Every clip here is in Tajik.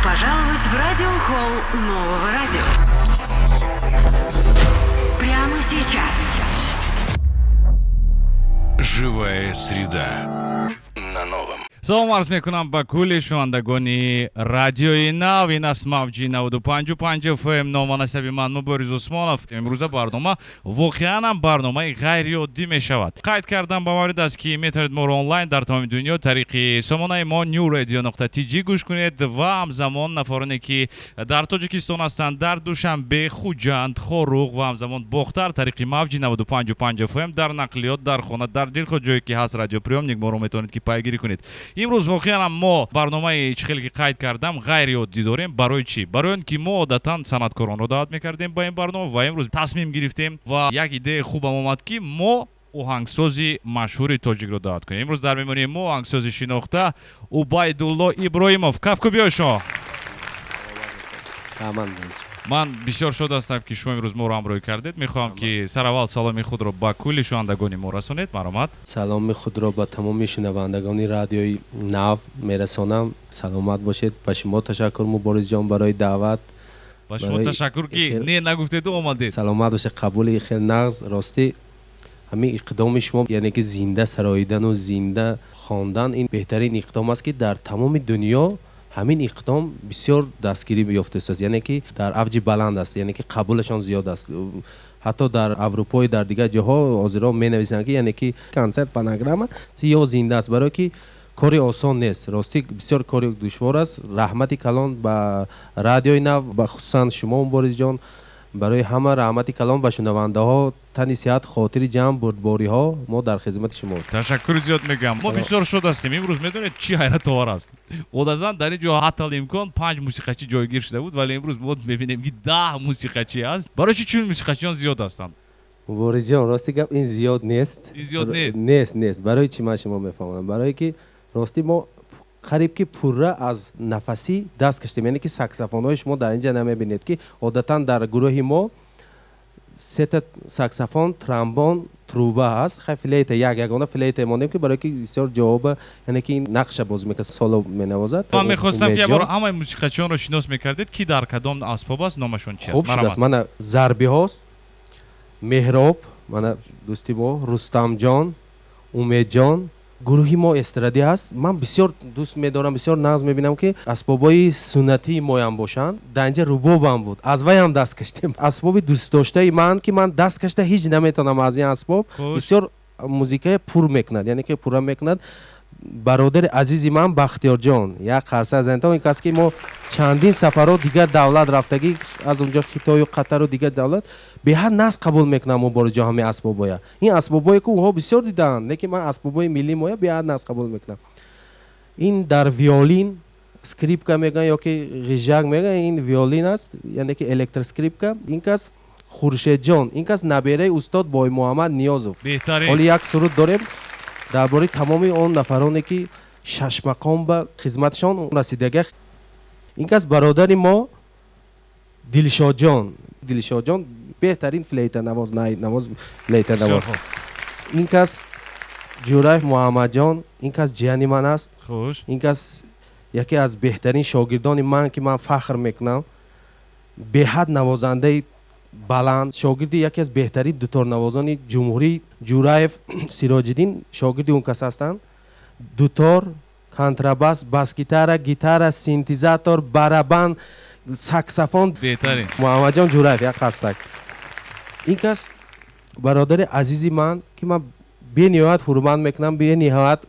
пожаловать в радиохолл Нового радио. Прямо сейчас. Живая среда. На новом. Салом арз мекунам ба кулли шунавандагони Радиои Нав. Ин аст мавҷи 95,5 FM. Ному насаби ман Мубориз Усмонов. Имрӯза барнома воқеан ҳам барномаи ғайриоддӣ мешавад. Қайд кардам ба маврид аст, ки метавонед моро онлайн дар тамоми дунё тариқи сомонаи мо newradio.tj гӯш кунед ва ҳамзамон нафароне, ки дар Тоҷикистон ҳастанд, дар Душанбе, Хуҷанд, Хоруғ ва ҳамзамон Бохтар, тариқи мавҷи 95,5 FM дар нақлиёт, дар хона, дар дилхоҳ ҷое ки ҳаст радиоприёмник, моро метавонед ки пайгирӣ кунед. Имрӯз воқеан мо барномаи, чӣ хеле ки қайд кардам, ғайриоддӣ дорем. Барои чӣ? Барои он ки мо одатан санъаткоронро даъват мекардем ба ин барнома ва имрӯз тасмим гирифтем ва як идеяи хубам омад, ки мо оҳангсози машҳури тоҷикро даъват кунем. Имрӯз дар меҳмонии мо оҳангсози шинохта Убайдулло Иброҳимов. Кафкӯбиҳои шумо. Ман бисёр шод ҳастам, ки шумо имрӯз моро ҳамроҳӣ кардед. Мехоҳам, ки сараввал саломи худро ба кулли шунавандагони мо расонед. Марҳамат. Саломи худро ба тамоми шунавандагони Радиои Нав мерасонам. Саломат бошед. Ба шумо ташаккур, Муборизҷон, барои даъват. Ба шумо ташаккур, ки не нагуфтеду омадед. Саломат бошед. Қабули хел нағз. Ростӣ, ҳамин иқдоми шумо, яъне ки зинда сароидану зинда хондан, ин беҳтарин иқдом аст, ки дар тамоми дунё ҳамин иқдом бисёр дастгирӣ ёфтааст, яъне ки дар авҷи баланд аст, яъне ки қабулашон зиёд аст. Ҳатто дар Аврупои, дар дигар ҷоҳо ҳозирон менависанд, ки яъне ки консерт фонограмма ё зинда аст, барое ки кори осон нест. Ростӣ, бисёр кори душвор аст. Раҳмати калон ба Радиои Нав, ба хусусан шумо, Муборизҷон. Барои ҳама раҳмати калон, ба шунавандаҳо тани сиҳат, хотири ҷамъ, бурдбориҳо. Мо дар хизмати шумо. Ташаккури зиёд мегӯям. Мо бисёр шод ҳастем. Имрӯз медонед, чӣ ҳайратовар аст? Одатан дар ин ҷо ҳатталимкон панҷ мусиқачӣ ҷойгир шуда буд, вале имрӯз мо мебинем, ки 10 мусиқачӣ аст. Барои чӣ чунин мусиқачиён зиёд ҳастанд? Муборизҷон, рости гап, ин зиёд нест. Ин зиёд нест? Нест, нест. Барои чӣ, ман шумо мефаҳмонам. Барое ки ростӣ мо қариб ки пурра аз нафасӣ даст каштем, яъне ки саксофонҳои шумо дар инҷа намебинед, ки одатан дар гурӯҳи мо сета саксофон, тромбон, труба ҳаст. Хай, флейта, як ягона флейта мондем, ки барое ки бисёр ҷавоба, яъне ки ин нақша бозӣ мекард, соло менавозад. Ман мехостам, ки якбор ҳамаи мусиқачиёнро шинос мекардед, ки дар кадом асбоб аст, номашон чи аст. Хуб шудааст. Мана, зарбиҳост Меҳроб, мана дӯсти мо Рустамҷон, Умедҷон. Гурӯҳи мо эстрадӣ ҳаст. Ман бисёр дӯст медорам, бисёр нағз мебинам, ки асбобҳои суннатии моям бошанд. Дар инҷа рубобам буд, аз вайам даст каштем. Асбоби дӯстдоштаи ман, ки ман даст кашта ҳеҷ наметавонам аз ин асбоб, бисёр музикая пур мекунад, яъне ки пурра мекунад. Бародари азизи ман Бахтиёрҷон, як қарса аз ин кас, ки мо чандин сафарҳо дигар давлат рафтагӣ, аз онҷо Хитою, Қатару дигар давлат, беҳад нағз қабул мекунам, Муборизҷон, ҳамаи асбобоя. Ин асбобое ки онҳо бисёр дидаанд, лекин ман асбобои миллии моя беҳад нағз қабул мекунам. Ин дар виолин, скрипка мегӯянд ё ки ғижак мегӯянд, ин виолин аст, яъне ки электроскрипка. Ин кас Хуршедҷон, ин кас набераи устод Боймуҳаммад Ниёзов. Ҳоли як суруд дорем дар бораи тамоми он нафароне, ки шашмақом ба хизматшон расидага. Ин кас бародари мо Дилшодҷон. Дилшодҷон беҳтарин флейтанавоз, найнавоз, флейтанавоз. Ин кас Ҷураев Муҳаммадҷон, ин кас ҷияни ман аст. Ин кас яке аз беҳтарин шогирдони ман, ки ман фахр мекунам, беҳад навозандаи баланд, шогирди яке аз беҳтарин дуторнавозони ҷумҳурӣ Ҷураев Сироҷиддин, шогирди он кас ҳастанд. Дутор, контрабас, басгитара, гитара, синтезатор, барабан, саксофон. Беҳтарин. Муҳаммадҷон Ҷураев, як қарсак. Ин кас бародари азизи ман, ки ман бениҳоят ҳурмат мекунам, бениҳоят.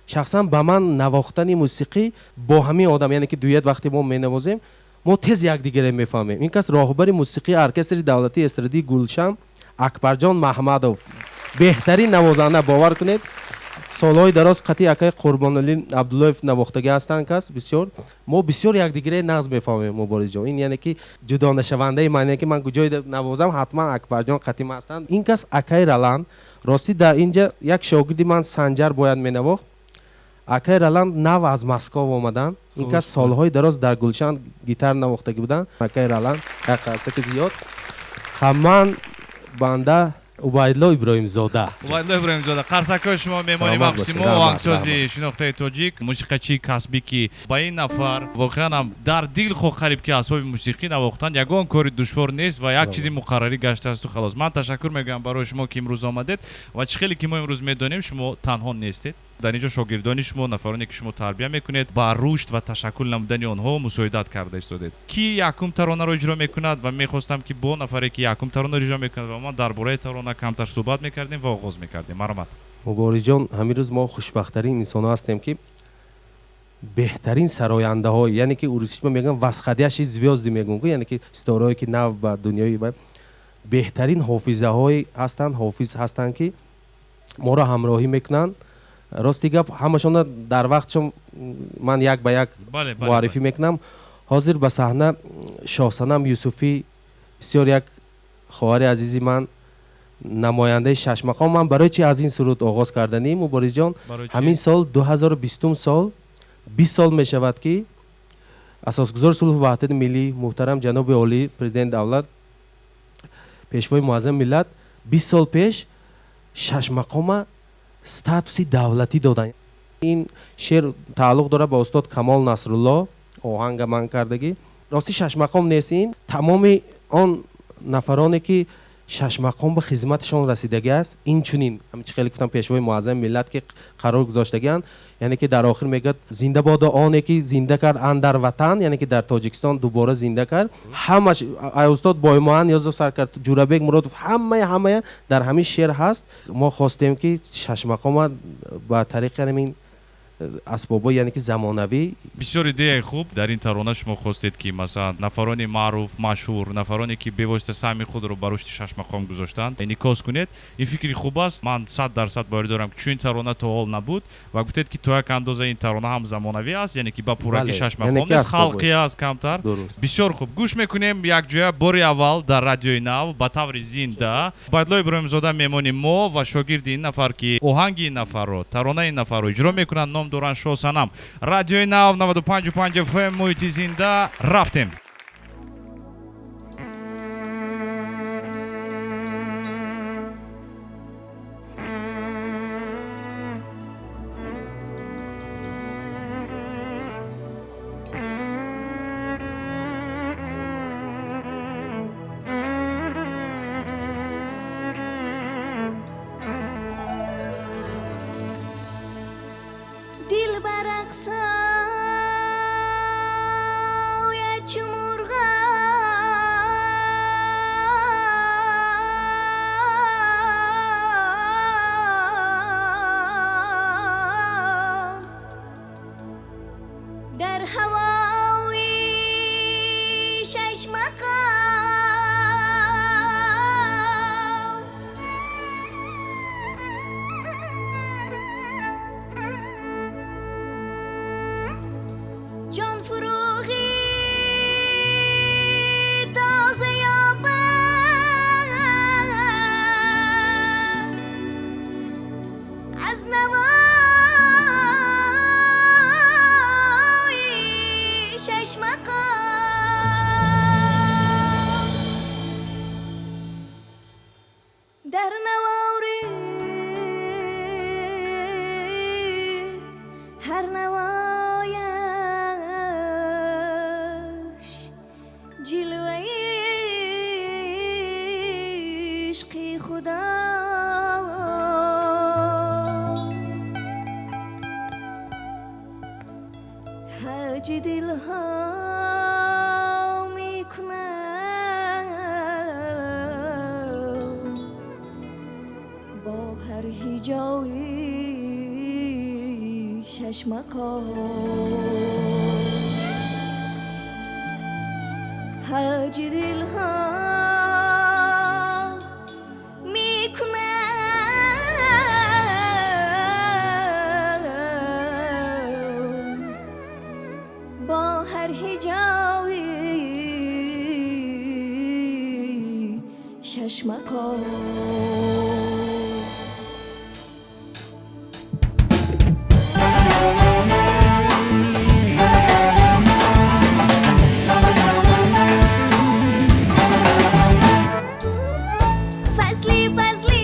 Шахсан ба ман навохтани мусиқӣ бо ҳамин одам, яъне ки дуэт вақте мо менавозем, мо тез якдигаре мефаҳмем. Ин кас роҳбари мусиқии оркестри давлатии эстрадии Гулшан Акбарҷон Маҳмадов, беҳтарин навозанда. Бовар кунед, солҳои дароз қати акаи Қурбоналӣ Абдуллоев навохтагӣ ҳастанд. Кас бисёр, мо бисёр якдигаре нағз мефаҳмем, Муборизҷон. Ин яъне ки ҷудонашавандаи ман, яъне ки ман куҷое навозам, ҳатман Акбарҷон қатима ҳастанд. Ин кас акаи Раланд. Ростӣ, дар инҷа як шогирди ман Санҷар бояд менавохт. Акаи Раланд нав аз Москов омаданд. Ин кас солҳои дароз дар Гулшан гитар навохтагӣ буданд. Акаи Раланд, як қарсаки зиёд. Ха, ман банда. Убайдулло Иброҳимзода. Убайдулло Иброҳимзода. Қарсакҳои шумо, меҳмони Саломат махсуси бошед. мо, Раҳмат, оҳангсози раҳмат. шинохтаи тоҷик, мусиқачии касбӣ, ки ба ин нафар воқеан ҳам дар дил хоҳ қариб ки асбоби мусиқӣ навохтан ягон кори душвор нест ва як Саломат. чизи муқаррарӣ гаштаасту халос. Ман ташаккур мегӯям барои шумо, ки имрӯз омадед, ва чӣ хеле ки мо имрӯз медонем, шумо танҳо нестед. Дар ин ҷо шогирдони шумо, нафароне ки шумо тарбия мекунед, ба рушд ва ташаккул намудани онҳо мусоидат карда истодед. Ки якум таронаро иҷро мекунад? Ва мехостам, ки бо нафаре ки якум таронаро иҷро мекунад ва ман дар бораи тарона камтар суҳбат мекардем ва оғоз мекардем. Марҳамат. Муборизҷон, ҳамин рӯз мо хушбахттарин инсонҳо ҳастем, ки беҳтарин сарояндаҳо, яъне ки урусима мегӯям восходящие звёзды мегӯям, яъне ки ситораҳое ки нав ба дунёи беҳтарин ҳофизаҳое ҳастанд, ҳофиз ҳастанд, ки моро ҳамроҳӣ мекунанд. Рости гап, ҳамашонро дар вақтшон ман як ба як муаррифӣ мекунам. Ҳозир ба саҳна Шоҳсанам Юсуфӣ, бисёр як хоҳари азизи ман, намояндаи шашмақом. Ман барои чи аз ин суруд оғоз карданӣ, Муборизҷон? Барои чи? Ҳамин сол 2020 сол 20 сол мешавад, ки асосгузори сулҳу ваҳдати миллӣ муҳтарам ҷаноби олӣ, президенти давлат, пешвои муаззами миллат 20 сол пеш шашмақома статуси давлатӣ доданд. Ин шеър тааллуқ дорад ба устод Камол Насрулло, оҳанга ман кардагӣ. Рости шашмақом нест ин, тамоми он нафароне ки шашмақом ба хизматашон расидагӣ аст, инчунин ҳамин чӣ хеле гуфтам, пешвои муаззами миллат ки қарор гузоштагианд, яъне ки дар охир мегӯяд: зинда бодо оне ки зинда кард андар ватан, яъне ки дар Тоҷикистон дубора зинда кард. Ҳамаш устод Боймуҳан Ниёзов сар кард, Ҷурабек Муродов, ҳамая дар ҳамин шеър ҳаст. Мо хостем, ки шашмақома ба тариқи ҳамин асбобҳо, яъне ки замонавӣ. Бисёр идеяи хуб. Дар ин тарона шумо хостед, ки масалан нафарони маъруф, машҳур, нафароне ки бевосита саҳми худро ба рушди шашмақом гузоштанд, инъикос кунед. Ин фикри хуб аст. Ман 100% боварӣ дорам, ки чун ин тарона то ҳол набуд ва гуфтед, ки то як андоза ин тарона ҳам замонавӣ аст, яъне ки ба пуррагӣ шашмақом нест, халқӣ аст камтар. Бисёр хуб, гӯш мекунем якҷоя бори аввал дар радиои нав ба таври зинда. Убайдулло Иброҳимзода меҳмони мо ва шогирди ин нафар, ки оҳанги ин нафарро, таронаи ин нафарро иҷро мекунанд, ном доранд Шоҳсанам. Радиои нав 95,5 FM, муҳити зинда, рафтем. Дил барақсоя чумурға дар ҳавои шашмақом ҷон фурӯғи тоза ёбад аз навои шашмақом дар навори ҳар навояш ҷилваи ишқи худо. ҳаҷи дилҳо мекунад бо ҳар ҳиҷои шашмақом, ҳаҷи дилҳо мекунад бо ҳар ҳиҷои шашмақом. Фазли, фазли.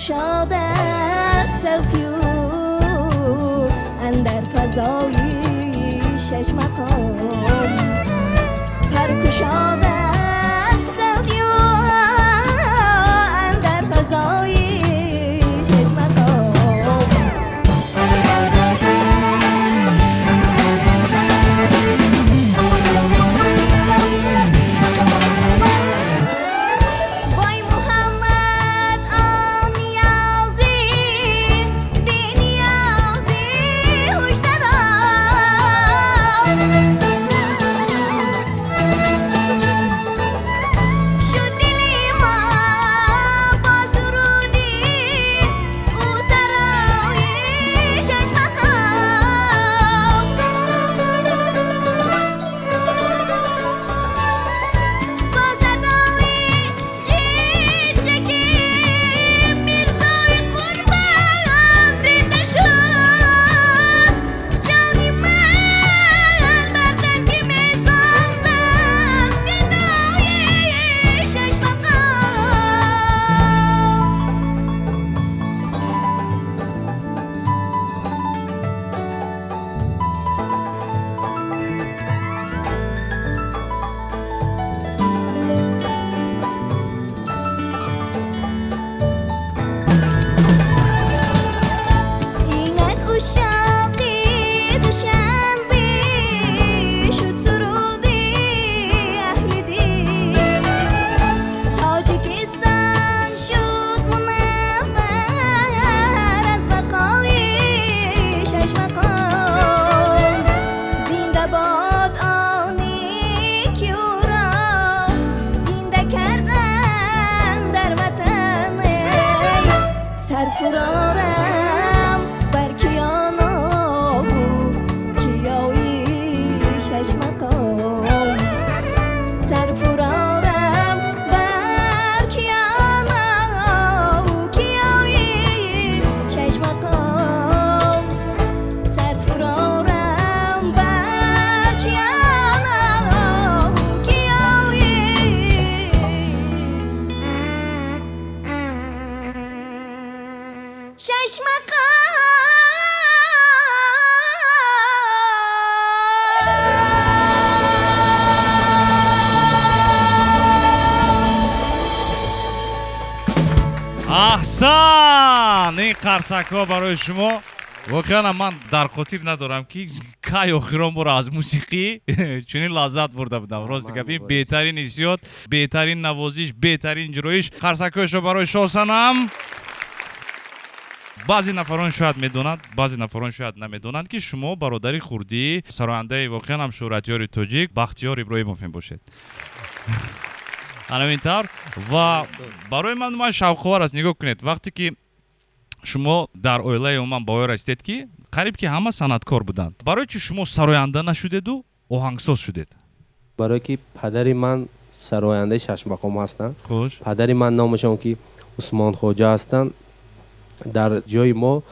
پرکشاده صوتی او اندر فضای شش مقام پرکشاده صوتی او اندر فضای شش مقام. وای محمد آن نیازی بی نیازی هوش زدم شد دل ما با سرودی او سرای شش مقام با صدای غیچکی میرزای قربان زنده شد جان من بر تن که میسازم گدای شش مقام. اینک عشاقی دوشنبه شد سرودی اهل دل تاجیکستان شد منور از بقای شش مقام زنده باد آنی که او را زنده کردن در وطن سرفرارم بر کیانا و کیایی شش مقام سرفرارم بر کیانا و کیایی شش مقام سرفرارم بر کیانا و کیایی شش مقام. Аҳсан, ин қарсакҳо барои шумо. Воқеан ман дар хотир надорам, ки кай охирон бор аз мусиқӣ чунин лаззат бурда будам. Рости гап, ин беҳтарин ҳиссиёт, беҳтарин навозиш, беҳтарин иҷроиш. Қарсакҳояшро барои Шоҳсанам. Баъзе нафарон шояд медонанд, баъзе нафарон шояд намедонанд, ки шумо бародари хурдии сарояндаи воқеан ҳам шӯҳратёри тоҷик Бахтиёр Иброҳимов мебошед. Ана ин тавр. Ва барои ман шавқовар аст. Нигоҳ кунед, вақте ки шумо дар оилаи умуман ба оя расидед, ки қариб ки ҳама санъаткор буданд, барои чӣ шумо сароянда нашудеду оҳангсоз шудед? Барое ки падари ман сарояндаи шашмақом ҳастанд. Падари ман номашон ки Усмонхоҷа ҳастанд. Дар ҷои мо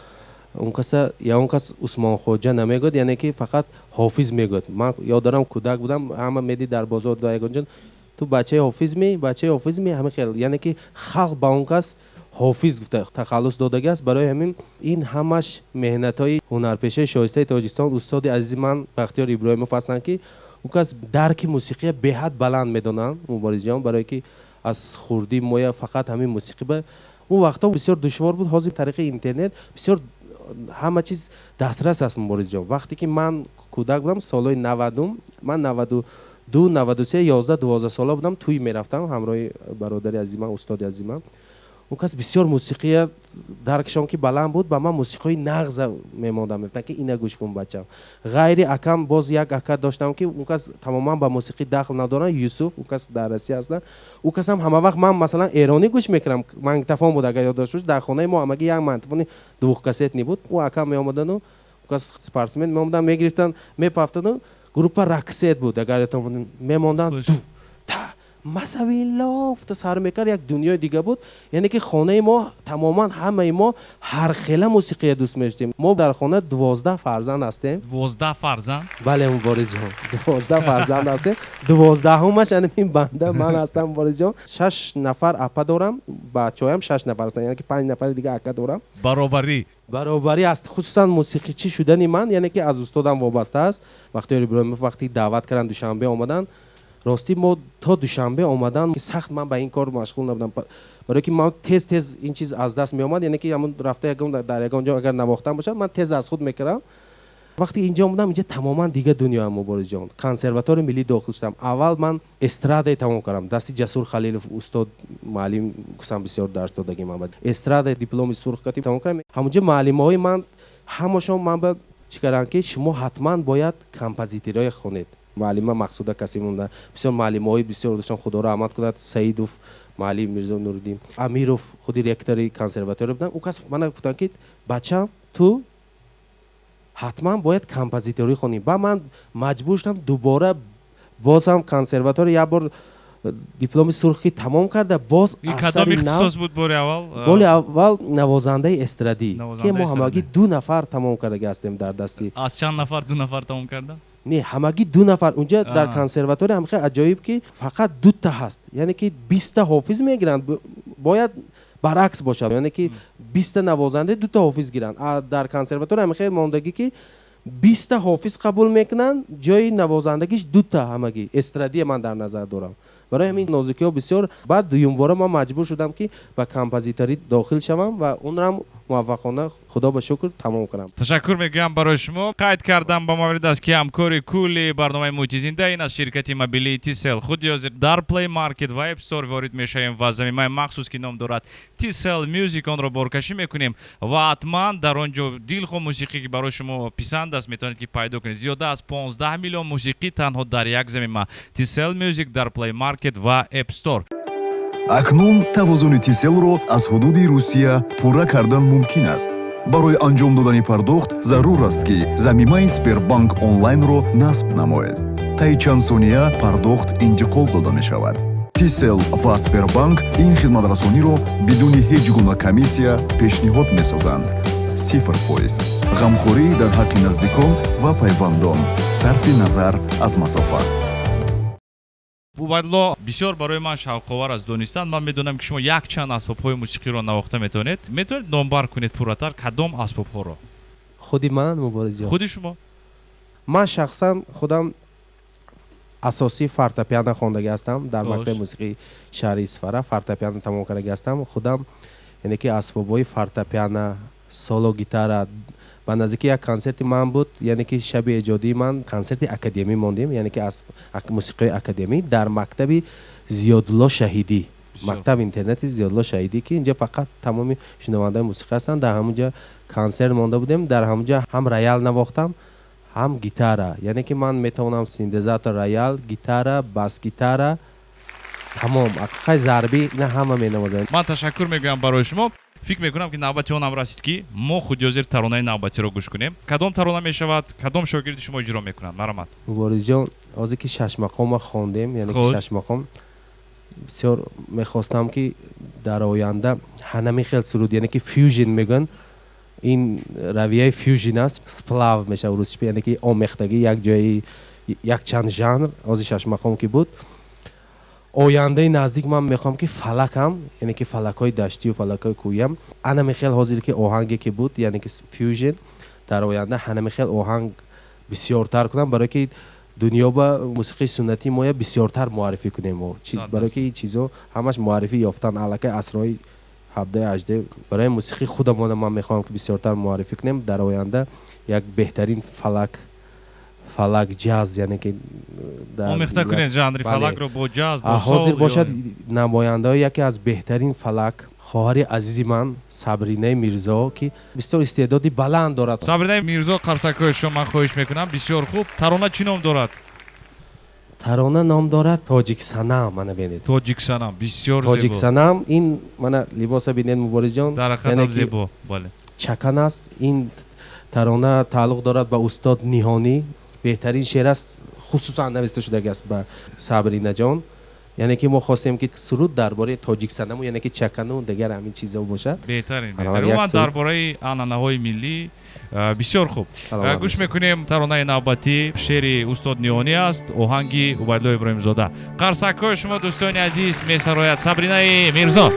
он каса я он кас Усмонхоҷа намегӯяд, яъне ки фақат ҳофиз мегӯяд. Ман ёд дорам, кӯдак будам, ҳама медид дар бозор дар ягон ҷо, ту бачаи ҳофиз ми, бачаи ҳофиз ми, ҳама хел, яъне ки халқ ба он кас ҳофиз гуфта тахаллус додагӣ аст. Барои ҳамин ин ҳамаш меҳнатҳои ҳунарпешаи шоистаи Тоҷикистон устоди азизи ман Бахтиёр Иброҳимов ҳастанд, ки ӯ кас дарки мусиқия беҳад баланд медонанд, Муборизҷон, барое ки аз хурдӣ моя фақат ҳамин мусиқӣ ба он вақтҳо бисёр душвор буд. Ҳозир тариқи интернет бисёр ҳама чиз дастрас аст, Муборизҷон. Вақте ки ман кӯдак будам, солҳои 90-ум, ман 92, 93, 11, 12 сола будам, тӯй мерафтам ҳамроҳи бародари азизиман, устоди азизиман. Он кас бисёр мусиқия даркшон ки баланд буд, ба ман мусиқиҳои нағза мемондам, мегуфтанд ки ина гӯш кун, бачам. Ғайри акам боз як ака доштам, ки он кас тамоман ба мусиқӣ дахл надоранд, Юсуф, он кас дар Россия ҳастанд. Ӯ касам ҳама вақт ман масалан эронӣ гӯш мекунам, магнитофон буд, агар ёд дошта бошед, дар хонаи мо ҳамагӣ як магнитофони двухкассетный буд. Ӯ акам меомадану ӯ кас спортсмен меомадан, мегирифтанд, мепафтану группа Роксет буд, агар ёдтон буд, мемонданд, ту та Масавилло гуфта сар мекард, як дунёи дига буд. Яъне ки хонаи мо тамоман ҳамаи мо ҳархела мусиқия дӯст мешудем. Мо дар хона 12 фарзанд ҳастем. 12 фарзанд? Бале, Муборизҷон, 12 фарзанд ҳастем. 12-умаш яъне ин банда ман ҳастам, Муборизҷон. Шаш нафар апа дорам, бачаҳоям шаш нафар ҳастанд, яъне ки панҷ нафари дига ака дорам. Баробарӣ. Баробарӣ аст. Хусусан мусиқичӣ шудани ман, яъне ки аз устодам вобаста аст. Бахтиёр Иброҳимов вақти даъват карданд, Душанбе омаданд. Ростӣ мо то Душанбе омадан сахт ман ба ин кор машғул набудам, барое ки ман тез тез ин чиз аз даст меомад. Яъне ки ҳамун рафта ягон дар ягон ҷо агар навохтан бошад, ман тез аз худ мекардам. Вақти инҷо омадам, инҷа тамоман дига дунёам, Муборизҷон. Консерваторияи миллӣ дохил шудам. Аввал ман эстрадаи тамом кардам, дасти Ҷасур Халилов, устод, муаллим кусам, бисёр дарс додагӣ ман. Эстрада дипломи сурх кати тамом кардам. Ҳамунҷа муаллимаҳои ман ҳамашон ман ба чӣ карданд, ки шумо ҳатман бояд композитория хонед. Муаллима Мақсуда Касимовна, бисёр муаллимаҳои бисёр доштам, Худо раҳмат кунад. Саидов муаллим, Мирзо Нуриддин Амиров, худи ректори консерватория буданд. Ӯ кас мана гуфтанд, ки бачам, ту ҳатман бояд композиторӣ хонӣ. Ба ман маҷбур шудам дубора бозам консерватория як бор дипломи сурхӣ тамом карда, боз аз сари нав. Буд бори аввал? Бори аввал навозандаи эстрадӣ, ки мо ҳамагӣ ду нафар тамом кардагӣ ҳастем дар дасти. Аз чанд нафар ду нафар тамом карда? Не, ҳамагӣ ду нафар. Унҷа дар консерватория ҳам хеле аҷоиб, ки фақат дута ҳаст. Яъне ки 20-та ҳофиз мегиранд, бояд баръакс бошад, яъне ки 20-та навозанда, дута ҳофиз гиранд. Дар консерватория ҳам хеле мондагӣ, ки 20-та ҳофиз қабул мекунанд, ҷои навозандагиш дута, ҳамагӣ эстрадия ман дар назар дорам. Барои ҳамин нозукиҳо бисёр. Баъд дуюмбора ман маҷбур шудам, ки ба композиторӣ дохил шавам ва онрам муваффақона, Худо ба шукр, тамом кунам. Ташаккур мегӯям барои шумо. Қайд кардам ба маврид аст, ки ҳамкори кулли барномаи Муҳити зинда ин аз ширкати мобилии Tcell. Худи ҳозир дар Play Market ва App Store ворид мешавем ва замимаи махсус, ки ном дорад Tcell Music, онро боркашӣ мекунем ва ҳатман дар он ҷо дилхоҳ мусиқӣ, ки барои шумо писанд аст, метавонед ки пайдо кунед. Зиёда аз 15 миллион мусиқӣ танҳо дар як замима Tcell Music дар Play Market ва App Store. Акнун тавозуни Тиселро аз ҳудуди Русия пурра кардан мумкин аст. Барои анҷом додани пардохт зарур аст, ки замимаи Сбербанк Онлайнро насб намоед. Таи чанд сония пардохт интиқол дода мешавад. Тисел ва Сбербанк ин хидматрасониро бидуни ҳеҷ гуна комиссия пешниҳод месозанд. 0%. Ғамхорӣ дар ҳаққи наздикон ва пайвандон, сарфи назар аз масофа. Убайдулло, бисёр барои ман шавқовар аст донистан. Ман медонам, ки шумо якчанд асбобҳои мусиқиро навохта метавонед. Метавонед номбар кунед пурратар, кадом асбобҳоро? Худи ман, Муборизҷон? Худи шумо. Ман шахсан худам асосӣ фортепиано хондагӣ ҳастам. Дар мактаби мусиқии шаҳри Исфара фортепиано тамом кардагӣ ҳастам худам. Яъне ки асбобҳои фортепиано, соло гитара. Ба наздики як консерти ман буд, яъне ки шаби эҷодии ман, консерти академӣ мондем, яъне ки аз мусиқиҳои академӣ дар мактаби Зиёдулло Шаҳидӣ, мактаб интернати Зиёдулло Шаҳидӣ, ки инҷа фақат тамоми шунавандаи мусиқӣ ҳастанд. Дар ҳамунҷа консерт монда будем. Дар ҳамунҷа ҳам роял навохтам, ҳам гитара. Яъне ки ман метавонам синтезатор, роял, гитара, бас гитара, тамом хай зарбӣ, ина ҳама менавозам. Ман ташаккур мегӯям барои шумо. Фикр мекунам, ки навбати онам расид, ки мо худи ҳозир таронаи навбатиро гӯш кунем. Кадом тарона мешавад, кадом шогирди шумо иҷро мекунанд? Марҳамат. Муборизҷон, ҳозир ки шашмақома хондем, яъне ки шашмақом, бисёр мехостам, ки дар оянда ҳанами хел суруд, яъне ки фьюжн мегӯянд, ин равияи фьюжн аст, сплав мешавад русчи, яъне ки омехтагӣ як ҷои якчанд жанр. Ҳозир шашмақом ки буд, ояндаи наздик ман мехоҳам, ки фалакам, яъне ки фалакҳои даштию фалакҳои кӯҳиям, анами хел ҳозир ки оҳанге ки буд, яъне ки фьюжн, дар оянда ҳанами хел оҳанг бисёртар кунам, барое ки дунё ба мусиқии суннатии моя бисёртар муаррифӣ кунем мо, барое ки ин чизо ҳамаш муаррифӣ ёфтан аллакай асрҳои 17, 18. Барои мусиқии худамона ман мехоҳам, ки бисёртар муаррифӣ кунем. Дар оянда як беҳтарин фалак, фалак ҷаз, яъне ки омехта кунед жанри фалакро бо ҷаз, бо ҳозир бошад намояндаҳои яке аз беҳтарин фалак, хоҳари азизи ман Сабринаи Мирзо, ки бисёр истеъдоди баланд дорад. Сабринаи Мирзо, қарсакҳои шумо ман хоҳиш мекунам. Бисёр хуб. Тарона чӣ ном дорад? Тарона ном дорад «Тоҷиксанам». Мана бинед. «Тоҷиксанам», бисёр зебо. «Тоҷиксанам». Ин мана либоса бинед, Муборизҷон. Дар ҳақиқат зебо, бале. Чакан аст. Ин тарона тааллуқ дорад ба устод Ниҳонӣ. Беҳтарин шеър аст, хусусан нависта шудагӣ аст ба Сабринаҷон. Яъне ки мо хостем, ки суруд дар бораи тоҷиксанаму, яъне ки чакану дигар ҳамин чизо бошад. Беҳтарин, беҳтарин. Дар бораи анъанаҳои миллӣ бисёр хуб. Гӯш мекунем таронаи навбатӣ, шеъри устод Ниҳонӣ аст, оҳанги Убайдулло Иброҳимзода. Қарсакҳои шумо, дӯстони азиз, месарояд Сабринаи Мирзо.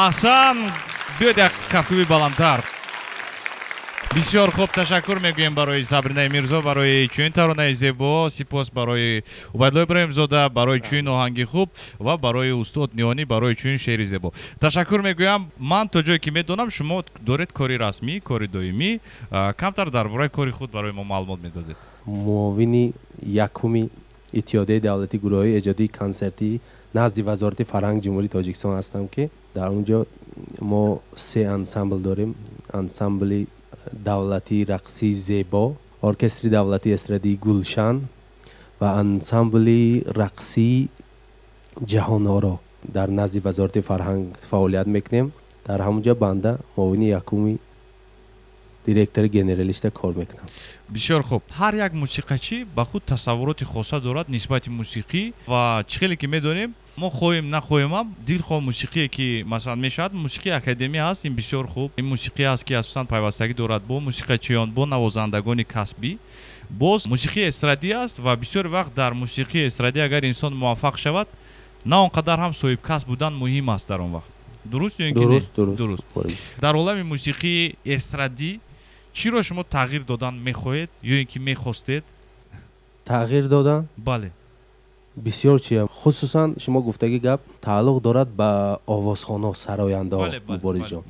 Аҳсан, биёед як кафкӯби баландтар. Бисёр хуб, ташаккур мегӯем барои Сабринаи Мирзо, барои чунин таронаи зебо, сипос барои Убайдулло Иброҳимзода, барои чунин оҳанги хуб ва барои устод Ниҳонӣ, барои чунин шеъри зебо. Ташаккур мегӯям. Ман то ҷое ки медонам, шумо доред кори расмӣ, кори доимӣ. Камтар дар бораи кори худ барои мо маълумот медодед. Муовини якуми Иттиҳодияи давлатии гурӯҳҳои эҷодии консертӣ назди Вазорати фарҳанги Ҷумҳурии Тоҷикистон ҳастам, ки дар он ҷо мо се ансамбл дорем. Ансамбли давлатии рақсии зебо, оркестри давлатии эстрадии Гулшан ва ансамбли рақсии Ҷаҳоноро. Дар назди Вазорати фарҳанг фаъолият мекунем. Дар ҳамонҷа банда муовини якуми директори генералиста кор мекунам. Бисёр хуб. Ҳар як мусиқачӣ ба худ тасаввуроти хоса дорад нисбати мусиқӣ, ва чӣ хеле ки медонем, мо хоҳем нахоҳем ҳам, дилхоҳ мусиқие ки масалан мешавад, мусиқии академӣ ҳаст, ин бисёр хуб. Ин мусиқӣ аст, ки асосан пайвастагӣ дорад бо мусиқачиён, бо навозандагони касбӣ. Боз мусиқии эстрадӣ аст, ва бисёр вақт дар мусиқии эстрадӣ агар инсон муваффақ шавад, на он қадар ҳам соҳибкасб будан муҳим аст дар он вақт. Дуруст ё ин ки не? Дуруст, дуруст. Дуруст. Дар олами мусиқии эстрадӣ чиро шумо тағйир додан мехоҳед ё ин ки мехостед? Тағйир додан? Бале. Бисёр чия, хусусан шумо гуфтаги гап тааллуқ дорад ба овозхоно, сарояндаҳо, Муборизҷон.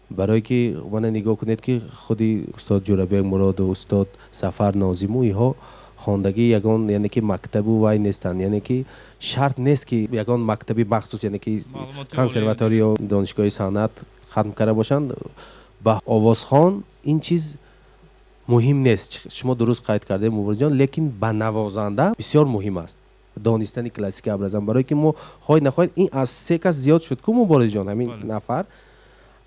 Барое ки мана нигоҳ кунед, ки худи устод Ҷӯрабек Муроду, устод Сафар Нозиму, инҳо хондагии ягон, яъне ки мактабу вай нестанд, яъне ки шарт нест, ки ягон мактаби махсус, яъне ки консерватория ё донишгоҳи санъат хатм карда бошанд. Ба овозхон ин чиз муҳим нест, шумо дуруст қайд кардед, Муборизҷон, лекин ба навозанда бисёр муҳим аст донистани классика образам, барое ки мо хоҳед нахоҳед, ин аз се кас зиёд шуд ку, Муборизҷон. Ҳамин нафар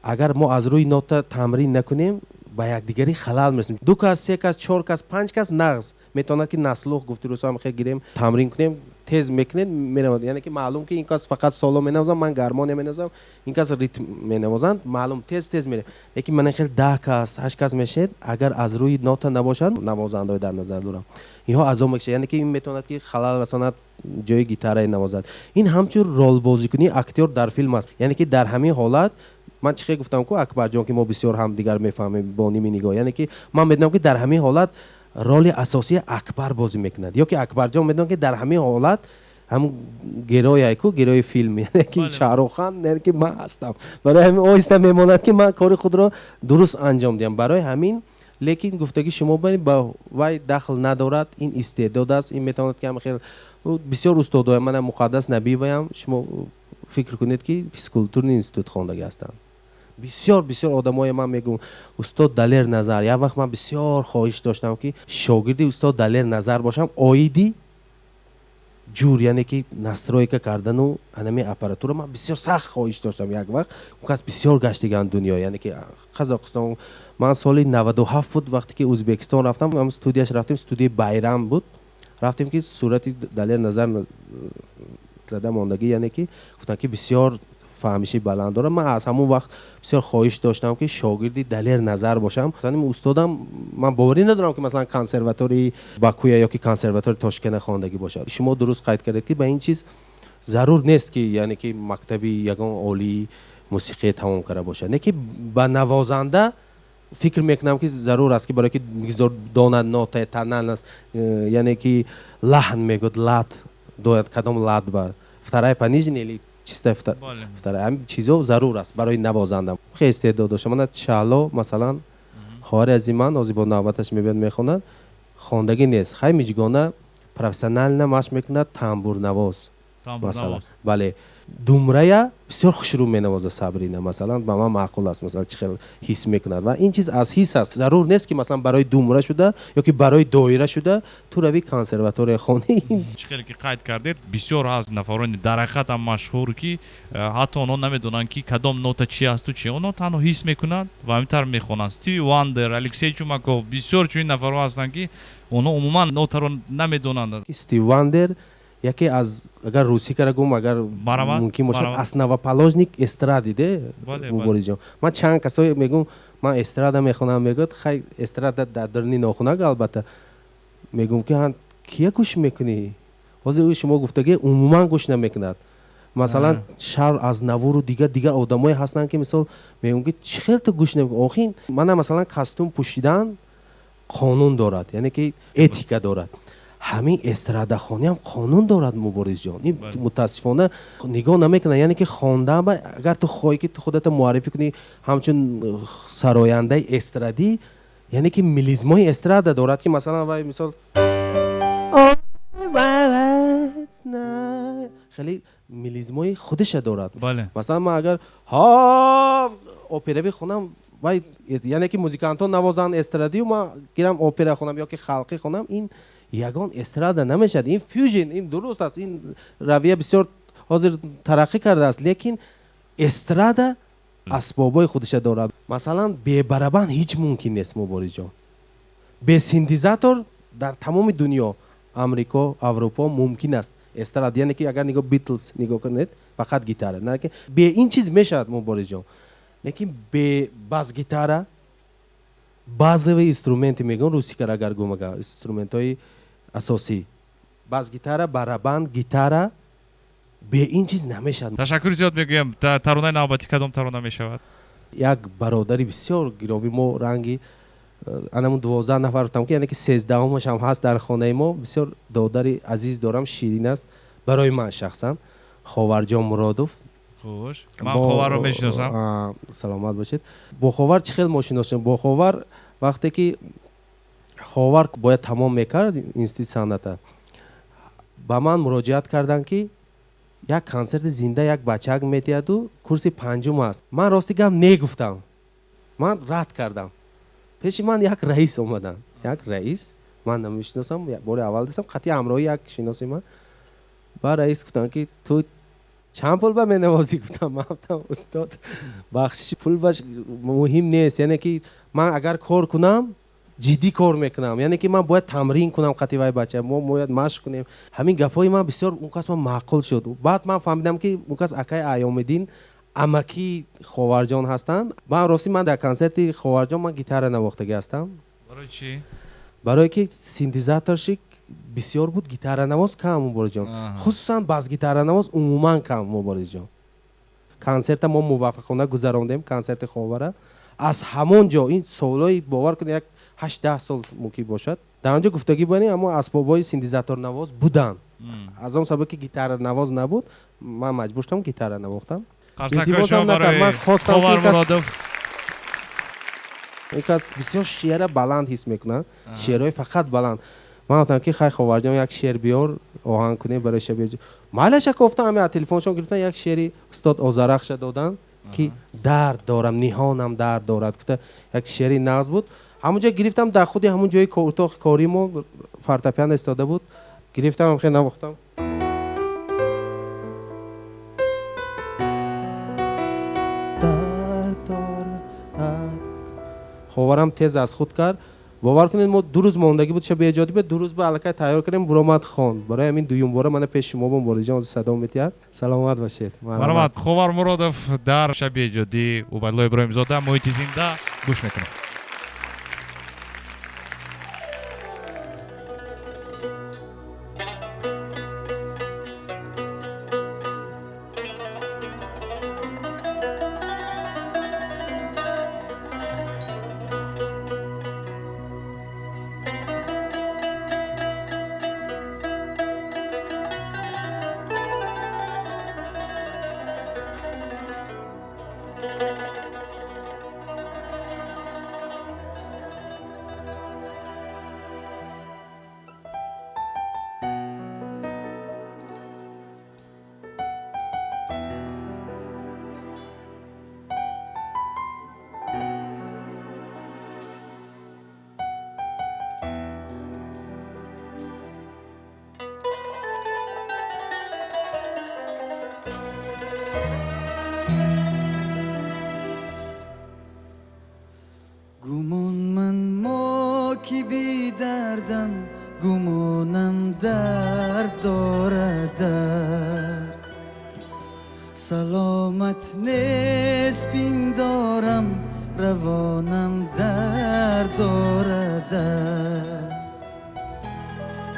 агар мо аз рӯи нота тамрин накунем, ба якдигарӣ халал мерасем. Ду кас, се кас, чор кас, панҷ кас нағз метавонад, ки на слух гуфти рӯзҳо хе гирем, тамрин кунем, тез мекунед, меравад. Яъне ки маълум, ки ин кас фақат соло менавозам, ман гармония менавозам, ин кас ритм менавозанд, маълум, тез тез мерем. Лекин мана хел 10 кас, ҳашт кас мешед, агар аз рӯи нота набошанд, навозандаҳои дар назар дорам, инҳо азоб мекашад, яъне ки ин метавонад, ки халал расонад, ҷои гитараи навозад. Ин ҳамчун ролбозикунии актёр дар филм аст. Яъне ки дар ҳамин ҳолат ман чӣ хел гуфтам ку, Акбарҷон, ки мо бисёр ҳамдигар мефаҳмем бо ними нигоҳ, яъне ки ман медонам, ки дар ҳамин ҳолат роли асосии Акбар бозӣ мекунад, ё ки Акбарҷон медонам, ки дар ҳамин ҳолат ҳамун герой ку, герои филм, яъне ки Шаҳрухан, яъне ки ман ҳастам. Барои ҳамин оҳиста мемонад, ки ман кори худро дуруст анҷом диҳам. Барои ҳамин, лекин гуфтаги шумо ба вай дахл надорад, ин истеъдод аст. Ин метавонад, ки хел бисёр устодоя, мана Муқаддас Набиеваям, шумо фикр кунед, ки физкультурный институт хондагӣ ҳастанд. Бисёр бисёр одамое ман мегӯм, устод Далер Назар, як вақт ман бисёр хоҳиш доштам, ки шогирди устод Далер Назар бошам, оиди ҷур, яъне ки настройка кардану анами аппаратура ман бисёр сахт хоҳиш доштам. Як вақт он кас бисёр гаштиган дунё, яъне ки Қазоқистон. Ман соли 97 буд, вақте ки Ӯзбекистон рафтам, ам студияш рафтем, студияи Байрам буд, рафтем, ки сурати Далер Назар зада мондагӣ, яъне ки гуфтанд, ки бисёр фаҳмиши баланд дорам. Ман аз ҳамон вақт бисёр хоҳиш доштам, ки шогирди Далер Назар бошам. Масалан, устодам, ман боварӣ надорам, ки масалан консерватории Бакуя ё ки консерватории Тошкента хондагӣ бошад. Шумо дуруст қайд кардед, ки ба ин чиз зарур нест, ки яъне ки мактаби ягон олии мусиқие тамом карда бошад, не ки ба навозанда фикр мекунам, ки зарур аст, ки барое ки бигзор донад нота, тональность, яъне ки лаҳн мегӯяд, лад донад, кадом лад, ба вторая пониженная или чистая вторая, ҳамин чизо зарур аст барои навозанда. Хеле истеъдод дошта, мана Шаҳло, масалан, хоҳари азизи ман, ҳозир бо навбаташ мебиёд, мехонад, хондагӣ нест. Хай, Миҷгона профессионально машқ мекунад, тамбурнавоз, масалан, бале, думрая бисёр хушрӯ менавозад. Сабрина, масалан, ба ман маъқул аст, масалан, чӣ хел ҳис мекунад, ва ин чиз аз ҳис аст. Зарур нест, ки масалан барои думра шуда ё ки барои доира шуда ту рави консерватория хонӣ. Чӣ хеле ки қайд кардед, бисёр аз нафарони дар ҳақиқат ҳам машҳур, ки ҳатто онҳо намедонанд, ки кадом нота чи асту чи, онҳо танҳо ҳис мекунанд ва ҳамин тавр мехонанд. Стиви Вандер, Алексей Чумаков, бисёр чунин нафарҳо ҳастанд, ки онҳо умуман нотаро намедонанд. Стив Вандер яке аз, агар русӣ кара гум, агар мумкин бошад, основоположник эстрады де, Муборизҷон. Ман чанд касое мегӯм, ман эстрада мехонам, мегӯяд, хай, эстрада дар даруни нохунак. Албатта, мегӯм, ки кия гӯш мекунӣ? Ҳозир ӯ шумо гуфтагӣ умуман гӯш намекунад. Масалан, Шарл Азнавуру дигар дигар одамое ҳастанд, ки мисол мегӯм, ки чӣ хел ту гӯш намекунӣ? Охин мана, масалан, костюм пӯшидан қонун дорад, яъне ки этика дорад. Ҳамин эстрадахониам қонун дорад, Муборизҷон. Ин мутаассифона нигоҳ намекунад, яъне ки хондан, агар ту хоҳӣ, ки ту худата муаррифӣ кунӣ ҳамчун сарояндаи эстрадӣ, яъне ки мелизмои эстрада дорад, ки масалан вай мисол хеле мелизмои худиша дорад. Масалан, ман агар ҳо операвӣ хонам, вай, яъне ки музикантҳо навозанд эстрадию, ман гирам опера хонам ё ки халқӣ хонам, ин ягон эстрада намешавад, ин фьюжн. Ин дуруст аст, ин равия бисёр. Ҳозир тараққӣ кардааст, лекин эстрада асбобҳои худиша дорад. Масалан, бе барабан ҳеҷ мумкин нест, Муборизҷон. Бе синтезатор дар тамоми дунё, Амрико, Аврупо мумкин аст эстрада. Яъне ки агар нигоҳ Битлз нигоҳ кунед, фақат гитара. Бе ин чиз мешавад, Муборизҷон, лекин бе бас-гитара, базовые инструменты мегӯям, русикара агар гӯм, агар инструментҳои асосӣ, бас-гитара, барабан, гитара, бе ин чиз намешавад. Ташаккури зиёд мегӯям. Таронаи навбатӣ кадом тарона мешавад? Як бародари бисёр гиромӣ мо, ранги анамун 12 нафар гуфтам, ки яъне ки 13-умаш ҳам ҳаст дар хонаи мо. Бисёр додари азиз дорам, ширин аст барои ман шахсан, Ховарҷон Муродов. Хуш, ман Ховарро мешиносам. Саломат бошед. Бо Ховар чӣ хел мо шиносем? Бо Ховар вақте ки Ховар бояд тамом мекард институти санъата, ба ман муроҷиат карданд, ки як консерти зинда як бачак медиҳаду курси панҷум аст. Ман рости гап негуфтам, ман рад кардам. Пеши ман як раис омаданд, як раис, ман намешиносам, бори аввал дидам, қатъи ҳамроҳи як шиноси ман. Ба раис гуфтам, ки ту чанд пул ба менавозӣ? Гуфтам, ман гуфтам, устод, бахшиши, пул баш муҳим нест. Яъне ки ман агар кор кунам, ҷиддӣ кор мекунам, яъне ки ман бояд тамрин кунам, қатъи вай бача мо бояд машқ кунем. Ҳамин гапҳои ман бисёр он кас ман маъқул шуд. Баъд ман фаҳмидам, ки он кас акаи Аёмиддин, амаки Ховарҷон ҳастанд. Ман ростӣ, ман дар консерти Ховарҷон ман гитара навохтагӣ ҳастам. Барои чӣ? Барое ки синтезаторшик бисёр буд, гитаранавоз кам, Муборизҷон, хусусан бас-гитаранавоз умуман кам, Муборизҷон. Консерта мо муваффақона гузарондем, консерти Ховара. Аз ҳамон ҷо ин солҳои, бовар кунед, як 8-10 сол мумкин бошад, дар он ҷо гуфтагӣ будем, аммо асбобҳои синтезаторнавоз буданд. Аз он сабаб ки гитаранавоз набуд, ман маҷбур шудам, гитара навохтам. Илтимосам накард, ман хостам, ки ин кас бисёр шеъра баланд ҳис мекунад, шеърҳои фақат баланд. Ман гуфтам, ки хай, Ховарҷон, як шеър биёр, оҳанг кунем барои шаби. Майлаша кофтам, ҳами аз телефоншон гирифтан, як шеъри устод Озарахша доданд, ки дард дорам, ниҳонам дард дорад гуфта, як шеъри нағз буд. Ҳамунҷо гирифтам, дар худи ҳамун ҷои утоқи кории мо фортепиано истода буд, гирифтам, хеле навохтам. Ховарам тез аз худ кард. Бовар кунед, мо 2 рӯз мондагӣ буд шаби эҷодӣ, 2 рӯз ба аллакай тайёр кардем, буромад, хонд. Барои ҳамин дуюм бора мана пеши шумо Муборизҷон садо метиҳад. Саломат бошед. Марҳамат, Ховар Муродов дар шаби эҷодӣ, Убайдулло Иброҳимзода, муҳити зинда гӯш мекунем. Саломат нест пиндорам, равонам дард дорад,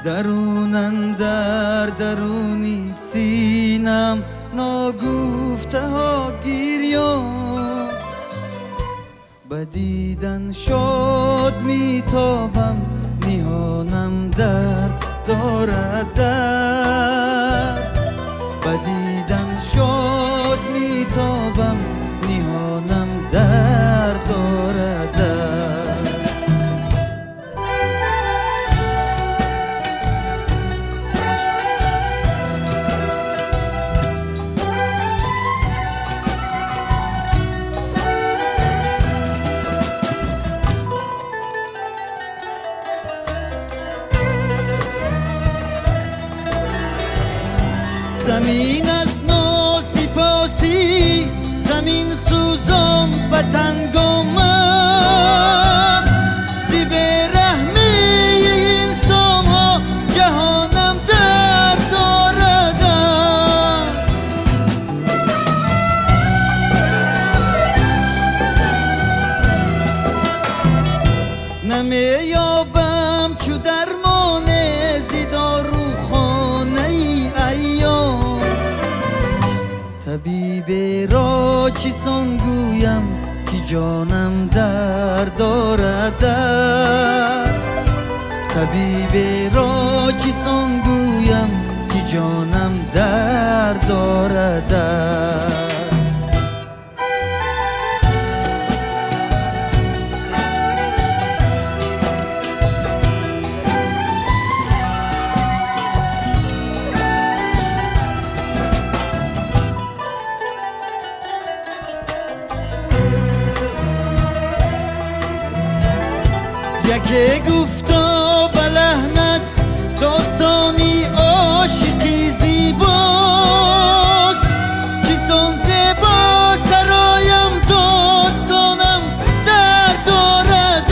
дарун андар даруни синам ногуфтаҳо гирён, ба дидан шод метобам, ниҳонам дард дорад, дард ба дидан шод метобам, ниҳонам дард дорад, дард. Замин аз Замин сӯзон ба танг омад, зи бераҳмии инсонҳо ҷаҳонам дард дорад. Намеёбам чу дармоне зи дорухонаи айём, табиберо чисон гӯям ки ҷонам дард дорад. Табиберо чисон гӯям ки ҷонам дард дорад. Яке гуфто ба лаҳнат достони ошиқӣ зебост, чисон зебо сароям достонам дард дорад.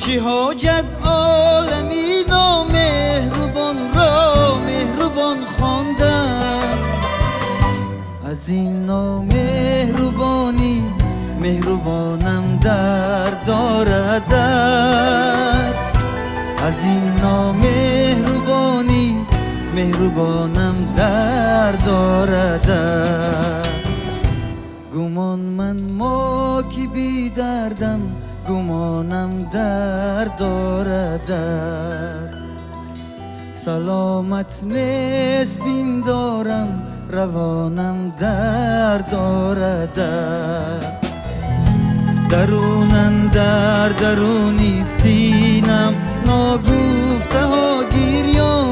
Чӣ ҳоҷат олами номеҳрубонро меҳрубон хондам, аз ин номеҳрубонӣ меҳрубонам дард дорад. Аз ин номеҳрубонӣ меҳрубонам дард дорад. Гумон ман мо ки бедардам, гумонам дард дорад. Саломат нест пиндорам, равонам дард дорад. Дарунан дар даруни синам ногуфтаҳо гирён,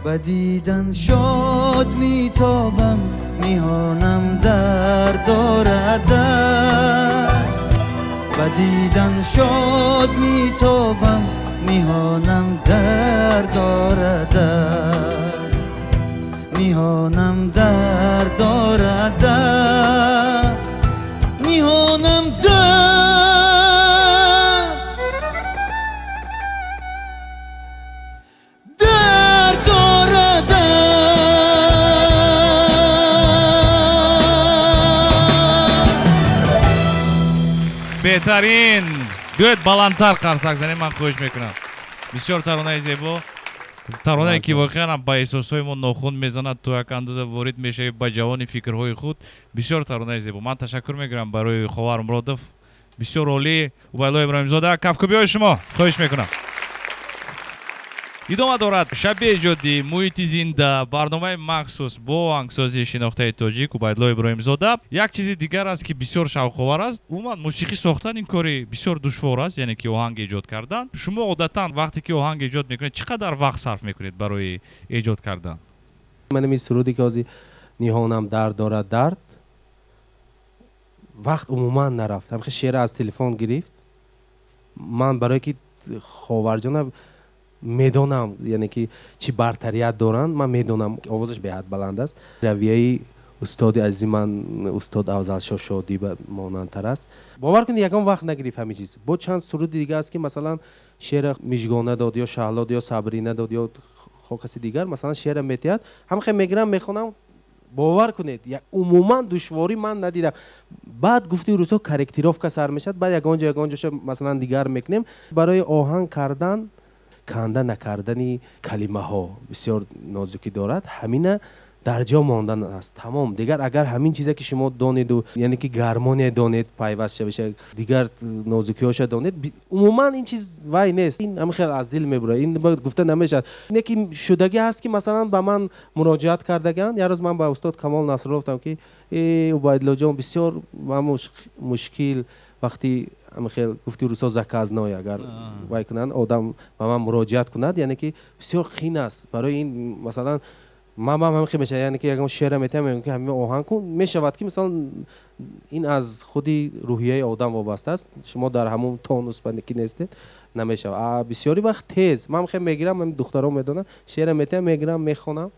ба дидан шод метобам, ниҳонам дард дорад. Ба дидан шод метобам, ниҳонам дард дорад. Ниҳонам дард дорад. Ниҳонам дард дорад. Беҳтарин. Биёед баландтар қарсак занем, ман хоҳиш мекунам. Бисёр таронаи зебо, таронае ки воқеан ба эҳсосҳои мо нохун мезанад, то як андоза ворид мешавӣ ба ҷавони фикрҳои худ. Бисёр таронаи зебо. Ман ташаккур мегӯям барои Ховар Муродов. Бисёр олӣ. Убайдулло Иброҳимзода, кафкӯбиҳои шумо хоҳиш мекунам. Идома дорад шаби эҷодӣ, муҳити зинда, барномаи махсус бо оҳангсози шинохтаи тоҷик Убайдулло Иброҳимзода. Як чизи дигар аст ки бисёр шавқовар аст. Умуман мусиқӣ сохтан ин кори бисёр душвор аст, яъне ки оҳанг эҷод кардан. Шумо одатан вақте ки оҳанг эҷод мекунед, чӣ қадар вақт сарф мекунед барои эҷод кардан? Ман ин суруде ки ҳозир ниҳонам дард дорад дард, вақт умуман нарафт. Ҳамхел шеър аз телефон гирифт. Ман барое ки Ховарҷона медонам, яъне ки чӣ бартарият доранд, ман медонам, овозаш беҳад баланд аст. Равияи устоди азизи ман, устод Афзалшоҳ Шодӣ ба монандтар аст. Бовар кунед, ягон вақт нагирифт ҳамин чиз. Бо чанд суруди дига аст ки масалан шеъра Мижгона дод, ё Шаҳло дод, ё Сабрина дод, ё каси дигар, масалан шеъра метиҳад, ҳамхел мегирам, мехонам. Бовар кунед, умуман душворӣ ман надидам. Баъд гуфти рӯзҳо корректировка сар мешавад, баъд ягон ҷо, ягон ҷоша масалан дигар мекунем. Барои оҳанг кардан канда накардани калимаҳо бисёр нозукӣ дорад. Ҳамина дар ҷо мондан аст. Тамом. Дигар агар ҳамин чизе ки шумо донеду, яъне ки гармония донед, пайваст шавиша, дигар нозукиҳоша донед, умуман ин чиз вай нест. Ин ҳамин хел аз дил мебурад. Ин гуфта намешавад. Не ки шудагӣ ҳаст ки масалан ба ман муроҷиат кардаган. Як рӯз ман ба устод Камол Насрулло гуфтам ки Убайдуллоҷон, бисёр ман мушкил вақти ҳамин хел гуфти рӯзҳо заказной агар вай кунанд, одам ба ман муроҷиат кунад, яъне ки бисёр қин аст. Барои ин масалан Ман ҳам ҳамин хел мешавад, яъне ки ягон шеъра метиҳам, мегӯям ки ҳамин оҳанг кун, мешавад ки мисалан ин аз худи рӯҳияи одам вобаста аст. Шумо дар ҳамон тонус ки нестед, намешавад. Бисёри вақт тез ман хел мегирам, ҳамин духтарон медонанд, шеъра метиҳам, мегирам, мехонам.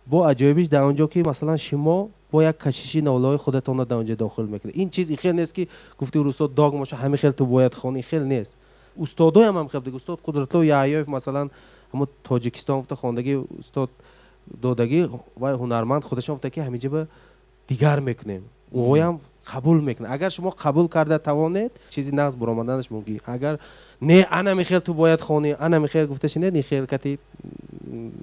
Бо аҷоибиш дар он ҷо ки масалан шумо бо як кашиши нолаҳои худатонро дар он ҷо дохил мекунед. Ин чиз хел нест ки гуфти русо догма шо ҳамин хел ту бояд хони, хел нест. Устодоям ҳам хел диг, устод Қудратулло Яҳёев масалан ҳамон Тоҷикистон гуфта хондагӣ, устод додагӣ ва ҳунарманд худашон гуфта ки ҳамин ҷо дигар мекунем. Ӯям қабул мекунад. Агар шумо қабул карда тавонед, чизи нағз баромаданаш мумкин. Агар не, ана михел ту бояд хони, ана михел гуфта шинед, ин хел кати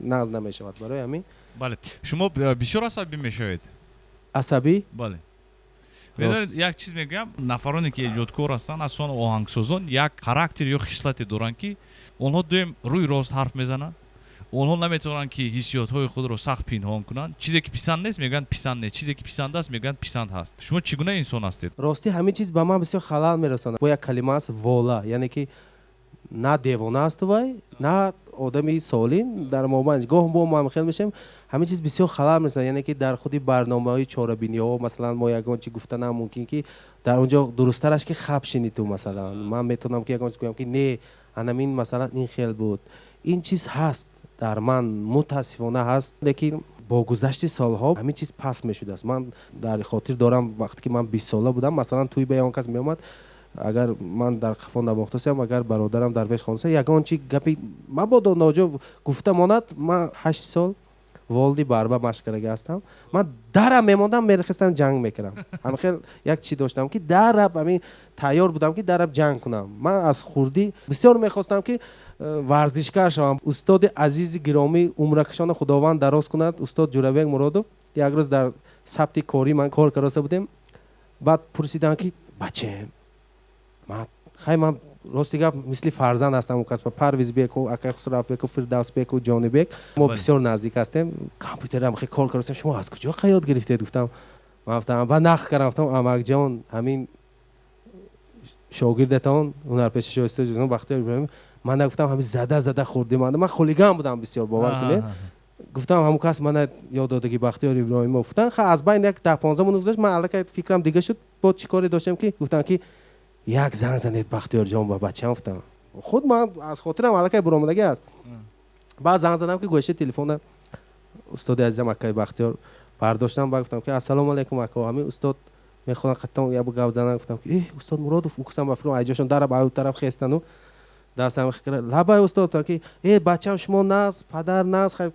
нағз намешавад. Барои ҳамин. Бале, шумо бисёр асабӣ мешавед? Асабӣ? Бале. Медонед, як чиз мегӯям, нафароне ки эҷодкор ҳастанд, асон оҳангсозон, як характер ё хислате доранд ки онҳо дуюм рӯи рост ҳарф мезананд. Онҳо наметавонанд ки ҳиссиётҳои худро сахт пинҳон кунанд. Чизе ки писанд нест, мегӯянд писанд нест. Чизе ки писанд аст, мегӯянд писанд ҳаст. Шумо чӣ гуна инсон ҳастед? Ростӣ ҳамин чиз ба ман бисёр халал мерасонад. Бо як калима аст вола, яъне ки на девона аст вай, на одами солим дар мобайн. Гоҳ бо мо хел мешавем, ҳамин чиз бисёр халал мерасонад. Яъне ки дар худи барномаҳои чорабиниҳо, масалан, мо ягон чи гуфтанам мумкин ки дар он ҷо дурусттараш ки хаб шинӣ ту, масалан. Ман метавонам ки ягон чиз гӯям ки не, анамин масалан ин хел буд. Ин чиз ҳаст дар ман, мутаассифона ҳаст, лекин бо гузашти солҳо ҳамин чиз паст мешудааст. Ман дар хотир дорам вақте ки ман 20 сола будам, масалан тӯй ба ягон кас меомад, агар ман дар қафо навохтасам, агар бародарам дар пеш хонса, ягон чи гапи мабодо ноҷо гуфта монад, ман 8 сол волди барба машқ карда ҳастам. Ман дарам мемондам, мерехестам, ҷанг мекардам. Ҳамин хел як чи доштам ки дараб ҳамин тайёр будам ки дараб ҷанг кунам. Ман аз хурдӣ бисёр мехостам ки варзишкар шавам. Устоди азизи гиромӣ, умракашона Худованд дароз кунад, устод Ҷурабек Муродов, як рӯз дар сабти корӣ ман кор кароса будем. Баъд пурсидам ки бачаем, ман хай ман рости гап мисли фарзанд ҳастам, кас ба Парвизбеку, акай Хусравбеку, Фирдавсбеку, Ҷонибек мо бисёр наздик ҳастем. Компютерам хеле кор каростем, шумо аз куҷо қаёд гирифтед? Гуфтам, ман гуфтам, ба нақл кардам, гуфтам амакҷон, ҳамин шогирдатон ҳунарпеша шоиста Бахтиёр Иброҳимов, ман нагуфтам ҳамин зада зада хӯрди ман. Ман хулиган будам бисёр, бовар кунед. Гуфтам ҳамон кас мана ёд додагӣ Бахтиёр Иброҳимов. Гуфтан ха аз байн як 10-15 минут гузашт, ман аллакай фикрам дига шуд, бо чӣ коре доштем ки гуфтам ки як занг занед Бахтиёрҷон ба бачаам, гуфтам. Худ ман аз хотирам аллакай буромадагӣ аст. Баъд занг задам ки гӯшаи телефона устоди азизам акай Бахтиёр бардоштам, баъд гуфтам ки ассалому алайкум ако, ҳамин устод мехоҳам қаттон як гап занам. Гуфтам ки устод Муродов, ӯ касам ба фикрам айҷошон дараб аю тараф хестану дастам лабай устод, гуфтам ки бачам шумо нағз, падар нағз, хай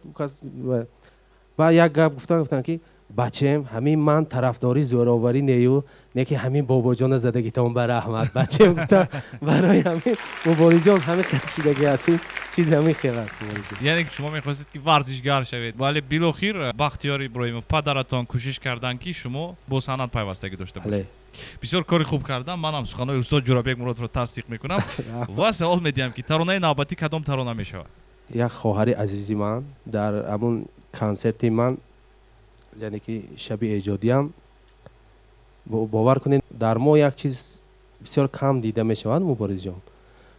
баъд як гап гуфтам, гуфтам ки бачаем ҳамин ман тарафдори зӯроварӣ нею, не ки ҳамин бобоҷона задагитон ба раҳмат бачаем, гуфтам. Барои ҳамин Муборизҷон ҳамин хел шидагӣ аст, ин чиз ҳамин хел аст. Яъне ки шумо мехостед ки варзишгар шавед, вале билохир Бахтиёр Иброҳимов падаратон кӯшиш карданд ки шумо бо санъат пайвастагӣ дошта бошед. Бисёр кори хуб кардам, манам суханои устод Ҷурабек Муродовро тасдиқ мекунам ва савол медиҳам ки таронаи навбатӣ кадом тарона мешавад? Як хоҳари азизи ман дар ҳамун консерти ман, яъне ки шаби эҷодиям, бовар кунед, дар мо як чиз бисёр кам дида мешавад, Муборизҷон.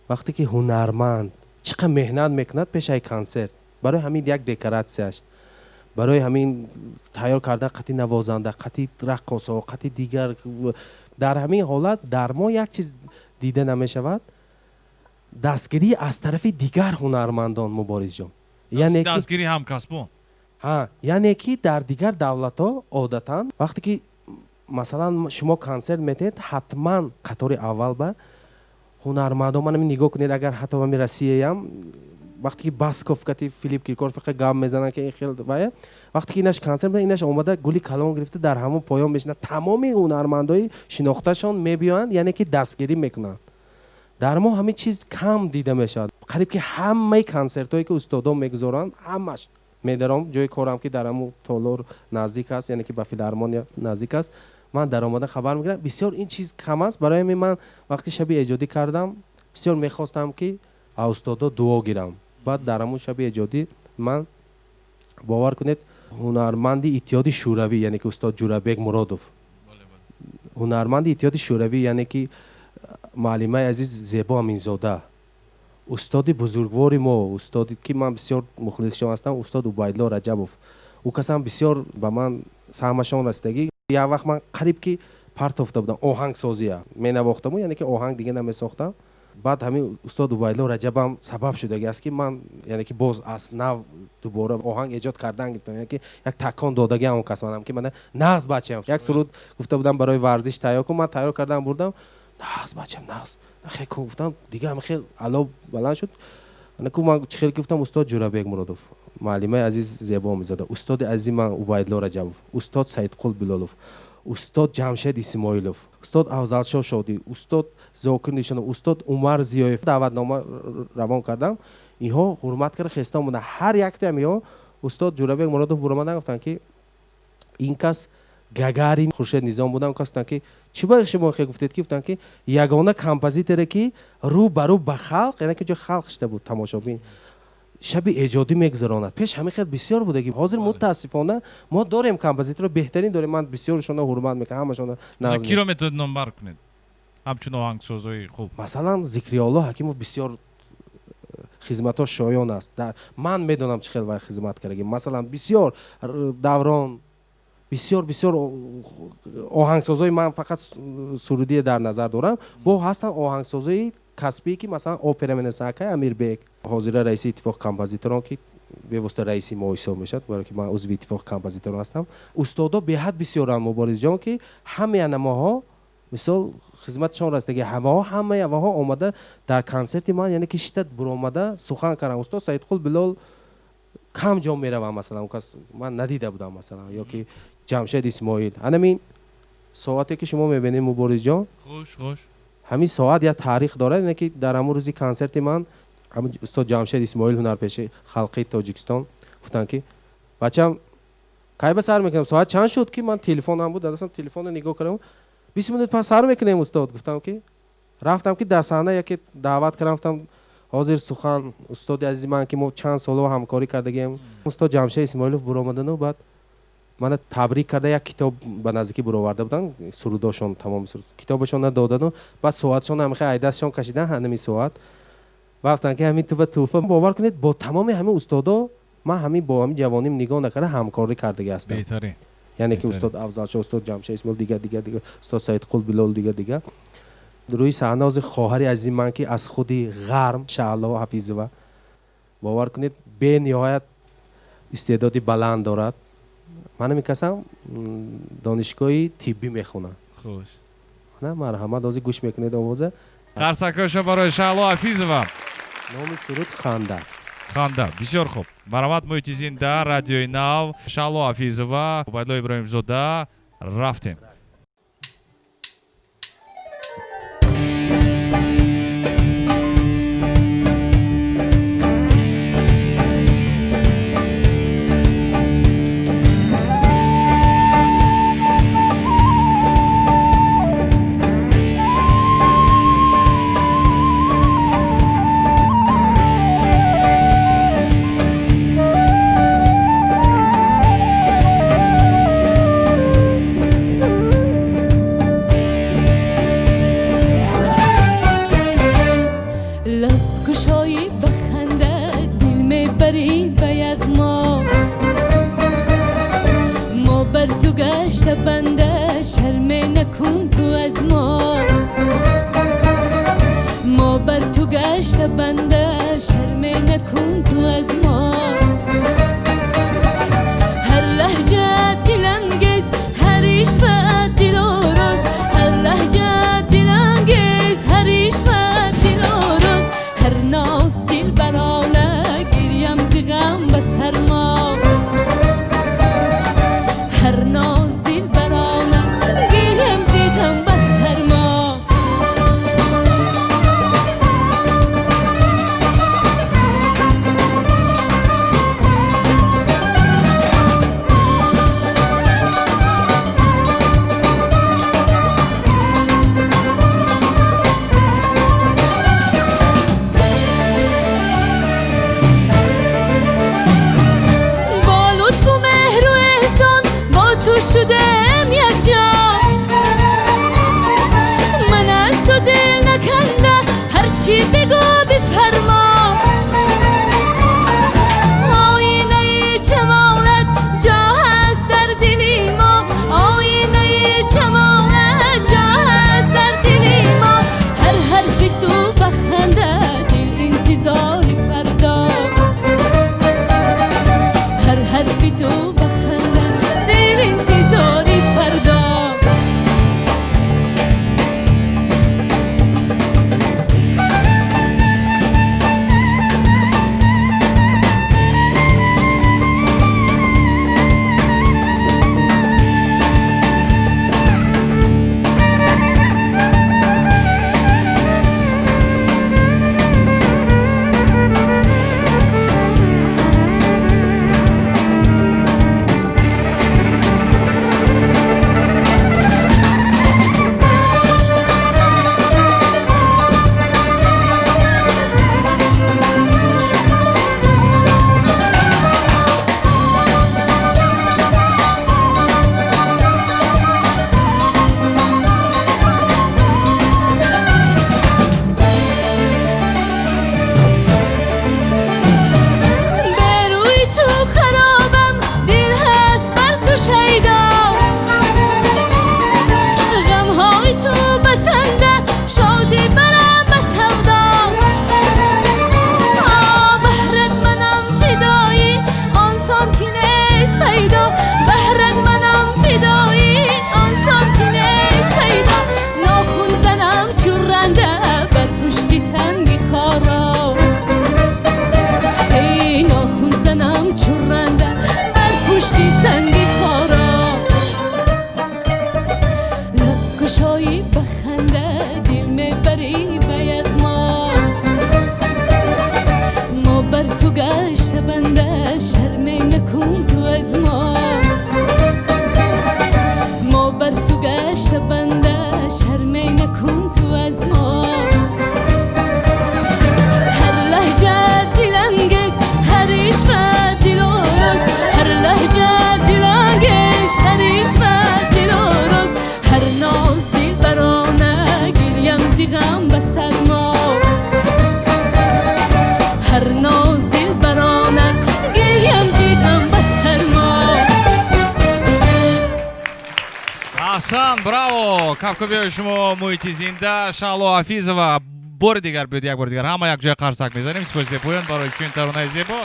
Вақте ки ҳунарманд чӣ қадр меҳнат мекунад пешаи консерт, барои ҳамин як декоратсияш, барои ҳамин тайёр кардан қати навозанда, қати раққосҳо, қати дигар, дар ҳамин ҳолат дар мо як чиз дида намешавад: дастгирӣ аз тарафи дигар ҳунармандон, Муборизҷон. Яъне дастгирии ҳамкасбон. Ҳа, яъне ки дар дигар давлатҳо одатан вақте ки масалан шумо консерт метиҳед, ҳатман қатори аввал ба ҳунармандон, ман ҳамин нигоҳ кунед, агар ҳатто ҳамин Россияям вақте ки Басков кати Филипп Киркоров фақат гап мезананд ки ин хел вая, вақте ки инаш консерт мекунад, инаш омада гули калон гирифта дар ҳамон поён мешинад, тамоми ҳунармандои шинохташон мебиёянд, яъне ки дастгирӣ мекунанд. Дар мо ҳамин чиз кам дида мешавад. Қариб ки ҳамаи консертҳое ки устодон мегузоранд, ҳамаш медаром, ҷои корам ки дар ҳамун толор наздик аст, яъне ки ба филармония наздик аст, ман дар омада хабар мегирам. Бисёр ин чиз кам аст. Барои ҳамин ман вақти шаби эҷодӣ кардам, бисёр мехостам ки аз устодо дуо гирам. Баъд дар ҳамун шаби эҷодӣ ман, бовар кунед, ҳунарманди Иттиҳоди Шӯравӣ, яъне ки устод Ҷурабек Муродов, ҳунарманди Иттиҳоди Шӯравӣ, яъне ки муаллимаи азиз Зебо Аминзода, Устоди бузургвори мо, устоди ки ман бисёр мухлисшон ҳастам, устод Убайдулло Раҷабов, ӯ касам бисёр ба ман саҳмашон расидагӣ. Як вақт ман қариб ки партофта будам оҳангсозия, менавохтаму, яъне ки оҳанг дига намесохтам. Баъд ҳамин устод Убайдулло Раҷабам сабаб шудагӣ аст, ки ман, яъне ки, боз аз нав дубора оҳанг эҷод кардан гирифтам, яъне ки як такон додагӣ ҳамон кас манам, ки мана нағз бачаам, як суруд гуфта будам барои варзиш тайёр кун, ман тайёр кардам, бурдам, нағз бачам, нағз хел кун гуфтам, дига ҳам хел ало баланд шуд. Ку ман чӣ хел гуфтам, устод Ҷурабек Муродов, муаллимаи азиз Зебо Омидзода, устоди азизи ман Убайдулло Раҷабов, устод Саидқул Билолов, устод Ҷамшед Исмоилов, устод Афзалшоҳ Шодӣ, устод Зокир Нишонов, устод Умар Зиёев даъватнома равон кардам. Инҳо ҳурмат карда хестон буданд. Ҳар яктаам инҳо устод Ҷурабек Муродов буромадан, гуфтанд, ки ин кас Гагарин, Хуршед Низом буданд. Кас гуфтанд, ки чӣ ба шумо хел гуфтед, ки гуфтанд, ки ягона композиторе, ки рӯ ба рӯ ба халқ, яъне ки ҷо халқ шида буд, тамошобин, шаби эҷодӣ мегузаронад. Пеш ҳамин хел бисёр будаги. Ҳозир мутаассифона мо дорем композиторо беҳтарин дорем, ман бисёршонро ҳурмат мекунам, ҳамашонро нағз. Киро метавонед номбар кунед ҳамчун оҳангсозои хуб? Масалан, Зикриёлло Ҳакимов бисёр хизматҳо шоён аст, ман медонам, чӣ хел вай хизмат кардаги. Масалан, бисёр Даврон, бисёр бисёр оҳангсозои, ман фақат сурудие дар назар дорам, бо ҳастанд оҳангсозои касбие, ки масалан опера менависанд, акай Амирбек, ҳозира раиси иттифоқи композиторон, ки бевосита раиси мо ҳисоб мешавад, барое ки ман узви иттифоқи композиторон ҳастам. Устодо беҳад бисёранд, Муборизҷон, ки ҳамаи анамоҳо мисол хизматшон расидаги, ҳамаҳо, ҳамаи аваҳо омада дар консерти ман, яъне ки шита буромада сухан карданд. Устод Саидқул Билол кам ҷо меравам, масалан, он кас ман надида будам, масалан, ё ки Ҷамшед Исмоил. Анамин соате, ки шумо мебинед, Муборизҷон, хуш хуш ҳамин соат як таърих дорад, ине ки дар ҳамон рӯзи консерти ман ҳамин устод Ҷамшед Исмоил, ҳунарпешаи халқии Тоҷикистон, гуфтанд, ки бачам, кай ба сар мекунам, соат чанд шуд? Ки ман телефонам буд дар дастам, телефонро нигоҳ кардам, 20 минут пас сар мекунем, устод, гуфтам. Ки рафтам, ки дар саҳна яке даъват кардам, гуфтам, ҳозир сухан устоди азизи ман, ки мо чанд соло ҳамкорӣ кардагием, устод Ҷамшед Исмоилов буромадану баъд мана табрик карда, як китоб ба наздикӣ буроварда буданд, сурудошон, тамоми китобашонро додану баъд соатшон ҳамихе айдастшон кашидан, ҳанами соат рафтанд, ки ҳамин туба тӯҳфа. Бовар кунед, бо тамоми ҳамин устодо ман ҳамин бо ҳамин ҷавоним нигоҳ накарда ҳамкорӣ кардагӣ ҳастам. Яъне ки устод Афзалшо, устод Ҷамшед Исмоил, дига, дига, дига, устод Саидқул Билол, дига, дига. Рӯи саҳна ҳозир хоҳари азизи ман, ки аз худи ғарм, Шаҳло Ҳафизова, бовар кунед, бениҳоят истеъдоди баланд дорад. Манам касам донишгоҳи тиббӣ мехонад. Хуш. Марҳамат, ҳозир гӯш мекунед овоза. Қарсакҳояшо барои Шаҳло Ҳафизова. Номи суруд «Ханда». «Ханда», бисёр хуб. Марҳамат, муҳити зинда, Радиои Нав, Шаҳло Ҳафизова, Убайдулло Иброҳимзода, рафтем. Лаб кушоӣ ба ханда, дил мебарӣ ба яғмо, мо бар ту гашта банда, шарме накун ту аз мо, мо бар ту гашта банда, шарме накун ту аз мо. Ҳар лаҳҷа дилангез, ҳар ишва дилороз, ҳар лаҳҷа дилангез, ҳар ишва дилороз, ҳар ноз дилбарона, гирям зи ғам ба сармо, ҳар ноз дилбарона, гирям зи ғам ба сармо. Бо лутфу меҳру эҳсон бо ту шудем якҷо, ман аз ту дил наканда, ҳарчи бигӯ, бифармо. Аҳсан, браво! Кафкӯбиҳои шумо, Муҳити зинда, Шаҳло Ҳафизова. Бори дигар биёд, як бори дигар ҳама якҷоя қарсак мезанем. Сипоси бепоён барои чунин таронаи зебо.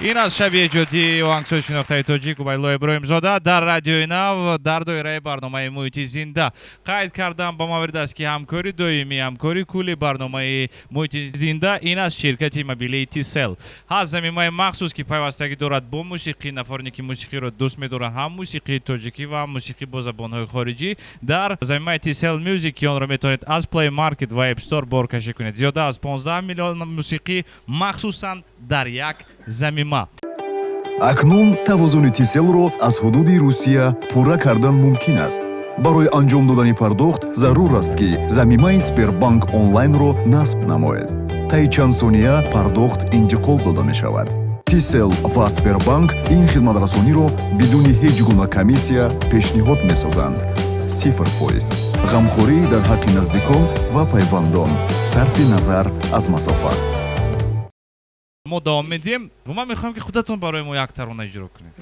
Ин аз шаби эҷодии оҳангсози шинохтаи тоҷик Убайдулло Иброҳимзода дар Радиои Нав дар доираи барномаи Муҳити зинда. Қайд кардам ба маврид аст, ки ҳамкори доимӣ, ҳамкори кулли барномаи Муҳити зинда ин аз ширкати мобилии Тисел. Ҳаст замимаи махсус, ки пайвастагӣ дорад бо мусиқӣ. Нафароне, ки мусиқиро дӯст медоранд, ҳам мусиқии тоҷикӣ ва ҳам мусиқӣ бо забонҳои хориҷӣ, дар замимаи Тисел Music, ки онро метавонед аз Play Market ва App Store боркашӣ кунед. Зиёда аз 15 миллион мусиқӣ махсусан дар як замима. Акнун тавозуни Тиселро аз ҳудуди Русия пурра кардан мумкин аст. Барои анҷом додани пардохт зарур аст, ки замимаи Сбербанк Онлайнро насб намоед. Таи чанд сония пардохт интиқол дода мешавад. Тисел ва Сбербанк ин хидматрасониро бидуни ҳеҷ гуна комиссия пешниҳод месозанд. 0%. Ғамхорӣ дар ҳаққи наздикон ва пайвандон, сарфи назар аз масофа. Мо давом медиҳем ва ман мехоҳам, ки худатон барои мо як тарона иҷро кунед.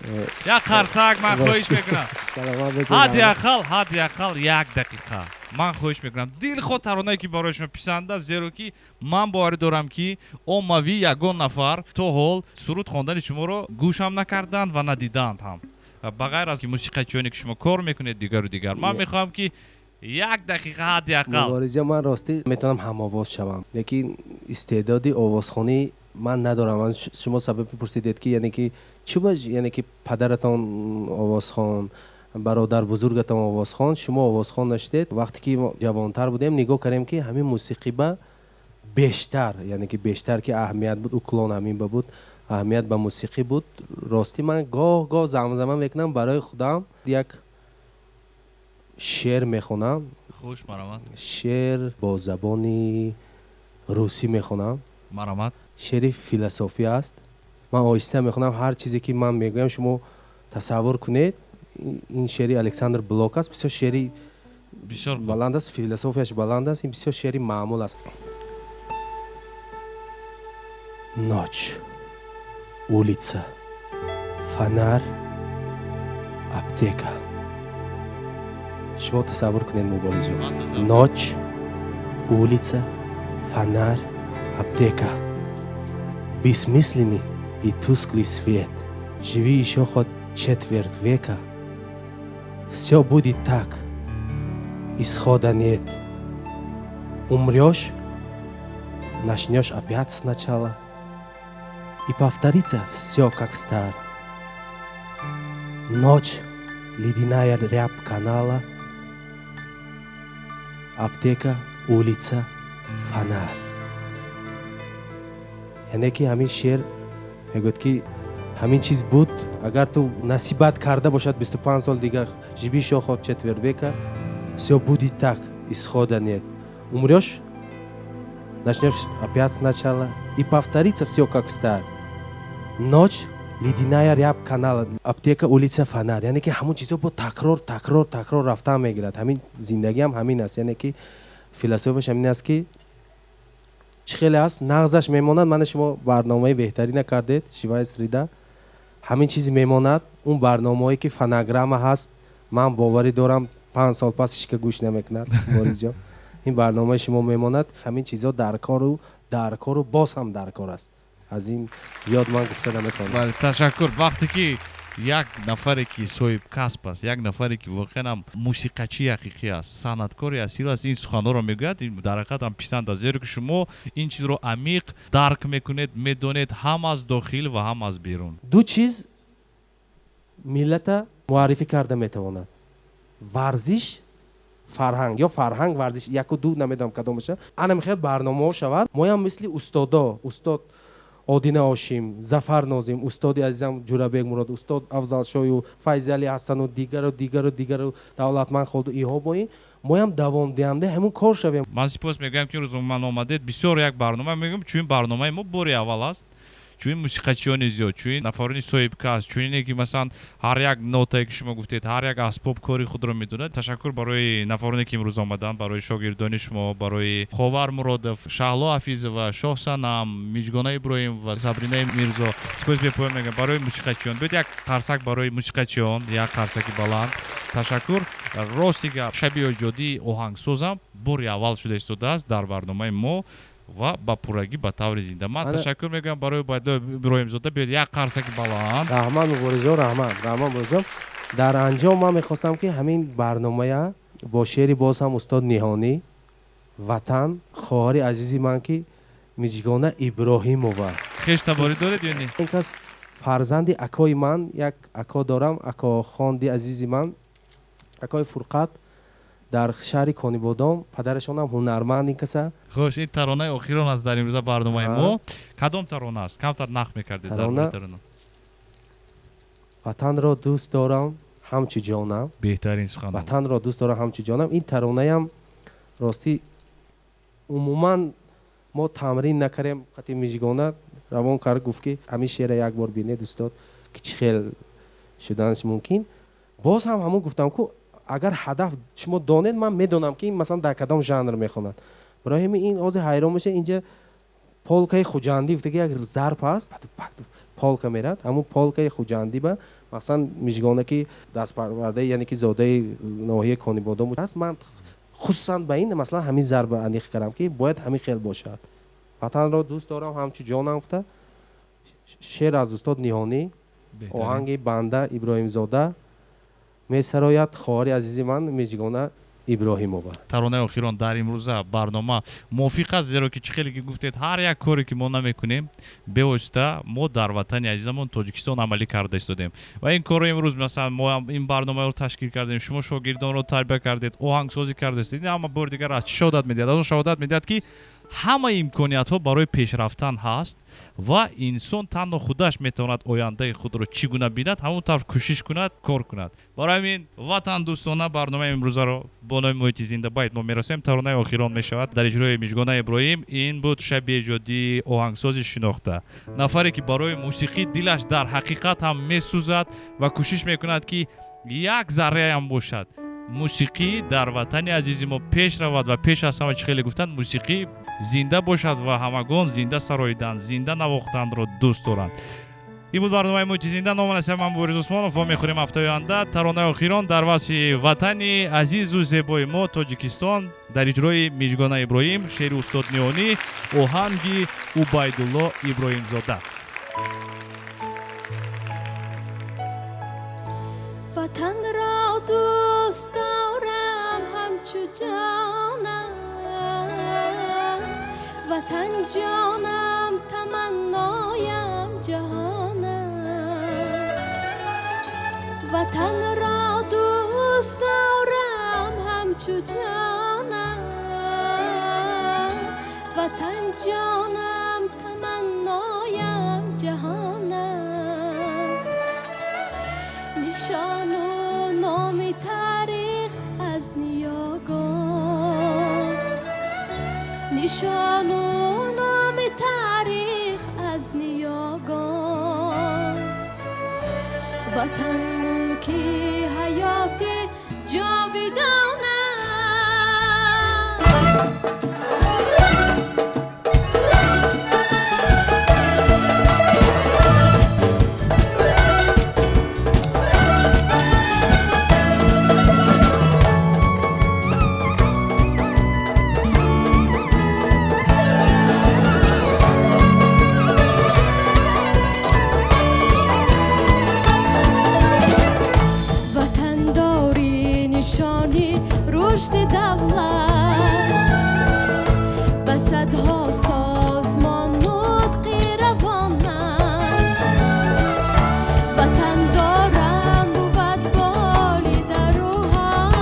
Як қарсак ман хоҳиш мекунам. Саломат бошед. Ҳадди ақал як дақиқа ман хоҳиш мекунам, дилхоҳ таронае, ки барои шумо писанд аст, зеро ки ман боварӣ дорам, ки оммавӣ ягон нафар то ҳол суруд хондани шуморо гӯшам накарданд ва надидаанд ҳам, ба ғайр аз ки мусиқачиёне, ки шумо кор мекунед, дигару дигар. Ман мехоҳам, ки як дақиқа ҳадди ақал. Муборизҷон, ман ростӣ метавонам ҳамовоз шавам, лекин истеъдоди овозхонӣ ман надорам. Ман шумо сабаб пурсидед, ки яъне ки чӣ ба, яъне ки падаратон овозхон, бародар бузургатон овозхон, шумо овозхон нашудед. Вақте ки мо ҷавонтар будем, нигоҳ кардем, ки ҳамин мусиқӣ ба бештар, яъне ки бештар ки аҳамият буд, уклон ҳамин ба буд, аҳамият ба мусиқӣ буд. Ростӣ ман гоҳ гоҳ замзама мекунам, барои худам як шеър мехонам. Хуш, марамат. Шеър бо забони русӣ мехонам. Марамат. Шеъри философӣ аст. Ман оҳиста мехонам. Ҳар чизе, ки ман мегӯям, шумо тасаввур кунед. Ин шеъри Александр Блок аст, бисёр шеъри Бисёр хуб. баланд аст, философияш баланд аст. Ин бисёр шеъри маъмул аст. Ночь, улица, фонарь, аптека. Шумо тасаввур кунед, Муборизҷон. Ман тасаввур. Ночь, улица, фонарь, аптека. Бессмысленный и тусклый свет. Живи еще хоть четверть века, все будет так, исхода нет. Умрешь, начнешь опять сначала, и повторится все, как встарь. Ночь, ледяная рябь канала, аптека, улица, фонарь. Яъне ки ҳамин шеър мегӯяд, ки ҳамин чиз буд, агар ту насибат карда бошад, 25 сол дигар, живи ещё хоть четверть века, все будет так, исхода нет. Умрешь, начнешь опять сначала, и повторится все, как встарь. Ночь, ледяная рябь канала, аптека, улица, фонарь. Яъне ки ҳамон чизҳо бо такрор, такрор, такрор рафтан мегирад. Ҳамин зиндагиам ҳамин аст. Яъне ки философияш ҳамин аст, ки чӣ хеле аст, нағзаш мемонад. Мана шумо барномаи беҳтарина кардед, Живая среда. Ҳамин чиз мемонад. Он барномаҳое, ки фонограмма ҳаст, ман боварӣ дорам, 5 сол пас ҳичка гӯш намекунад. Борисҷон, ин барномаи шумо мемонад. Ҳамин чизҳо дар кору, дар кору боз ҳам дар кор аст. Аз ин зиёд ман гуфта наметавонам. Бале, ташаккур. Вақте ки як нафаре, ки соҳиб касб аст, як нафаре, ки воқеан ҳам мусиқачии ҳақиқӣ аст, санъаткори асил аст, ин суханҳоро мегӯяд, ин дар ҳақиқат ҳам писанд аст, зеро ки шумо ин чизро амиқ дарк мекунед, медонед, ҳам аз дохил ва ҳам аз берун. Ду чиз миллата муаррифӣ карда метавонад: варзиш, фарҳанг, ё фарҳанг, варзиш, яку ду намедонам кадом боша. Ана мехоҳад барномаҳо шавад, моям мисли устодо, устод Одина Ҳошим, Зафар Нозим, устоди азизам Ҷурабек Мурод, устод Афзалшою, Файзали Ҳасану, дигару, дигару, дигару, Давлатманд Холду, иҳо боин, моям давомдиҳанда ҳамун кор шавем. Ман сипос мегӯям, ки имрӯз ман омадед. Бисёр як барнома мегӯям, чун барномаи мо бори аввал аст. Чунин мусиқачиёни зиёд, чунин нафарони соҳибкасб, чунине ки масалан ҳар як нотае ки шумо гуфтед, ҳар як асбоб кори худро медонад. Ташаккур барои нафароне ки имрӯз омаданд, барои шогирдони шумо, барои Ховар Муродов, Шаҳло Ҳафизова, Шоҳсанам, Миҷгона Иброҳим ва Сабринаи Мирзо. Сипос бепоён мегӯям барои мусиқачиён. Биёед як қарсак барои мусиқачиён, як қарсаки баланд. Ташаккур. Рости гап, шаби эҷодии оҳангсозам бори аввал шуда истодааст дар барномаи мо ва ба пуррагӣ ба таври зинда. Ман ташаккур мегӯям барои Убайдулло Иброҳимзода. Биёед як қарсаки баланд. Раҳмат Муборизҷон, раҳмат, раҳмат Муборизҷон. Дар анҷом ман мехостам ки ҳамин барномая бо шеъри боз ҳам устод Ниҳонӣ, ватан, хоҳари азизи ман ки Миҷгона Иброҳимова. Хештаборӣ доред ё не? Ин кас фарзанди акои ман, як ако дорам, акохонди азизи ман, акои Фурқат дар шаҳри Конибодом, падарашонам ҳунарманд ин каса. Хуш, ин таронаи охирон аст дар имрӯза барномаи мо. Кадом тарона аст? Камтар нақл мекардед дар бораи тарона. Ватанро дӯст дорам ҳамчу ҷонам. Беҳтарин сухан. Ватанро дӯст дорам ҳамчу ҷонам. Ин таронаям ростӣ умуман мо тамрин накардем, қати Миҷгона равон кард, гуфт ки ҳамин шеъра як бор бинед устод, ки чӣ хел шуданаш мумкин. Боз ҳам ҳамон гуфтам ку агар ҳадаф шумо донед, ман медонам ки ин масалан дар кадом жанр мехонад. Барои ҳамин ин ҳозир ҳайрон мешавад. Инҷа полкаи Хуҷандӣ гуфта ки як зарб ҳаст, полка мерад, ҳамон полкаи Хуҷандӣ ба масалан Миҷгона ки дастпарвардаи, яъне ки зодаи ноҳияи Конибодом аст, ман хусусан ба ин масалан ҳамин зарба аниқ кардам ки бояд ҳамин хел бошад. Ватанро дӯст дорам ҳамчу ҷонам гуфта, шеър аз устод Ниҳонӣ, оҳанги банда Иброҳимзода месарояд хоҳари азизи ман Миҷгона Иброҳимова. Таронаи охирон дар имрӯза барнома мувофиқ аст, зеро ки чӣ хеле ки гуфтед, ҳар як коре ки мо намекунем бевосита мо дар ватани азизамон Тоҷикистон амалӣ карда истодем ва ин корро имрӯз масалан мо ҳам ин барномаро ташкил кардем, шумо шогирдонро тарбия кардед, оҳангсозӣ карда истодед. Ин ҳама бори дигар аз чӣ шаҳодат медиҳад? Аз он шаҳодат медиҳад ки ҳама имкониятҳо барои пешрафтан ҳаст ва инсон танҳо худаш метавонад ояндаи худро чӣ гуна бинад, ҳамон тавр кӯшиш кунад, кор кунад. Барои ҳамин ватандӯстона барномаи имрӯзаро бо номи муҳити зинда ба итмом мерасонем. Таронаи охирон мешавад дар иҷрои Миҷгона Иброҳим. Ин буд шаби эҷодии оҳангсози шинохта, нафаре ки барои мусиқӣ дилаш дар ҳақиқат ҳам месӯзад ва кӯшиш мекунад ки як зарраям бошад мусиқӣ дар ватани азизи мо пеш равад ва пеш аз ҳама чӣ хеле гуфтанд, мусиқӣ зинда бошад ва ҳамагон зинда сароидан, зинда навохтанро дӯст доранд. Ин буд барномаи муҳити зинда. Номи насаб ман Борис Усмонов. Во мехӯрем ҳафтаи оянда. Таронаи охирон дар васфи ватани азизу зебои мо Тоҷикистон дар иҷрои Миҷгона Иброҳим, шеъри устод Ниҳонӣ, оҳанги Убайдулло Иброҳимзода. Ватанро дӯст дорам ҳамчу ҷонам, ватан ҷонам таманноям ҷаҳонам. Ватанро дӯст дорам ҳамчу ҷонам, ватан ҷонам таманноям ҷаҳонам. Нишону номи таърих аз ниёгон, нишону номи таърих аз ниёгон. Ватан мулки ҳаёти ҷовидона. Рушди давлат ба садҳо созмон нутқи равона. Ватан дорам бувад боли дар рӯҳам,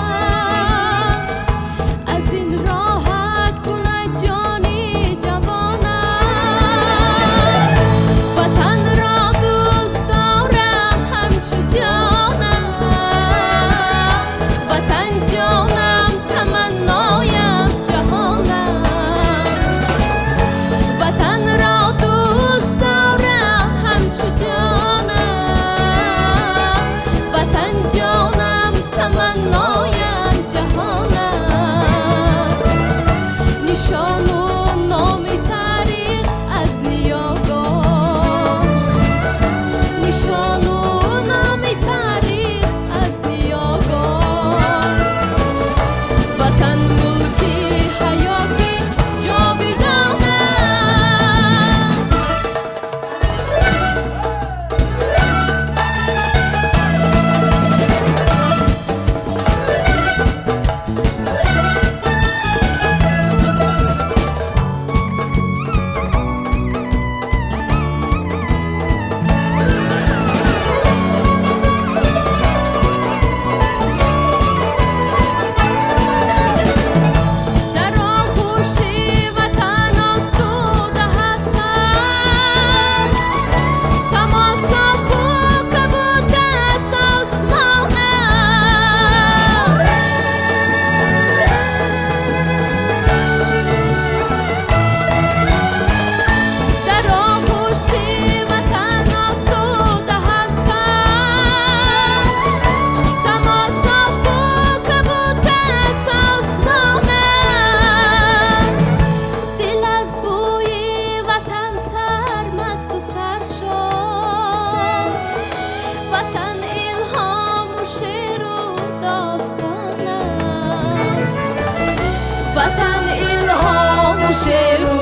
аз ин роҳат кунад ҷони ҷавонам. Ватанро дӯст дорам ҳамчу ҷонам, ватан ҷонам таманноям. Шеру.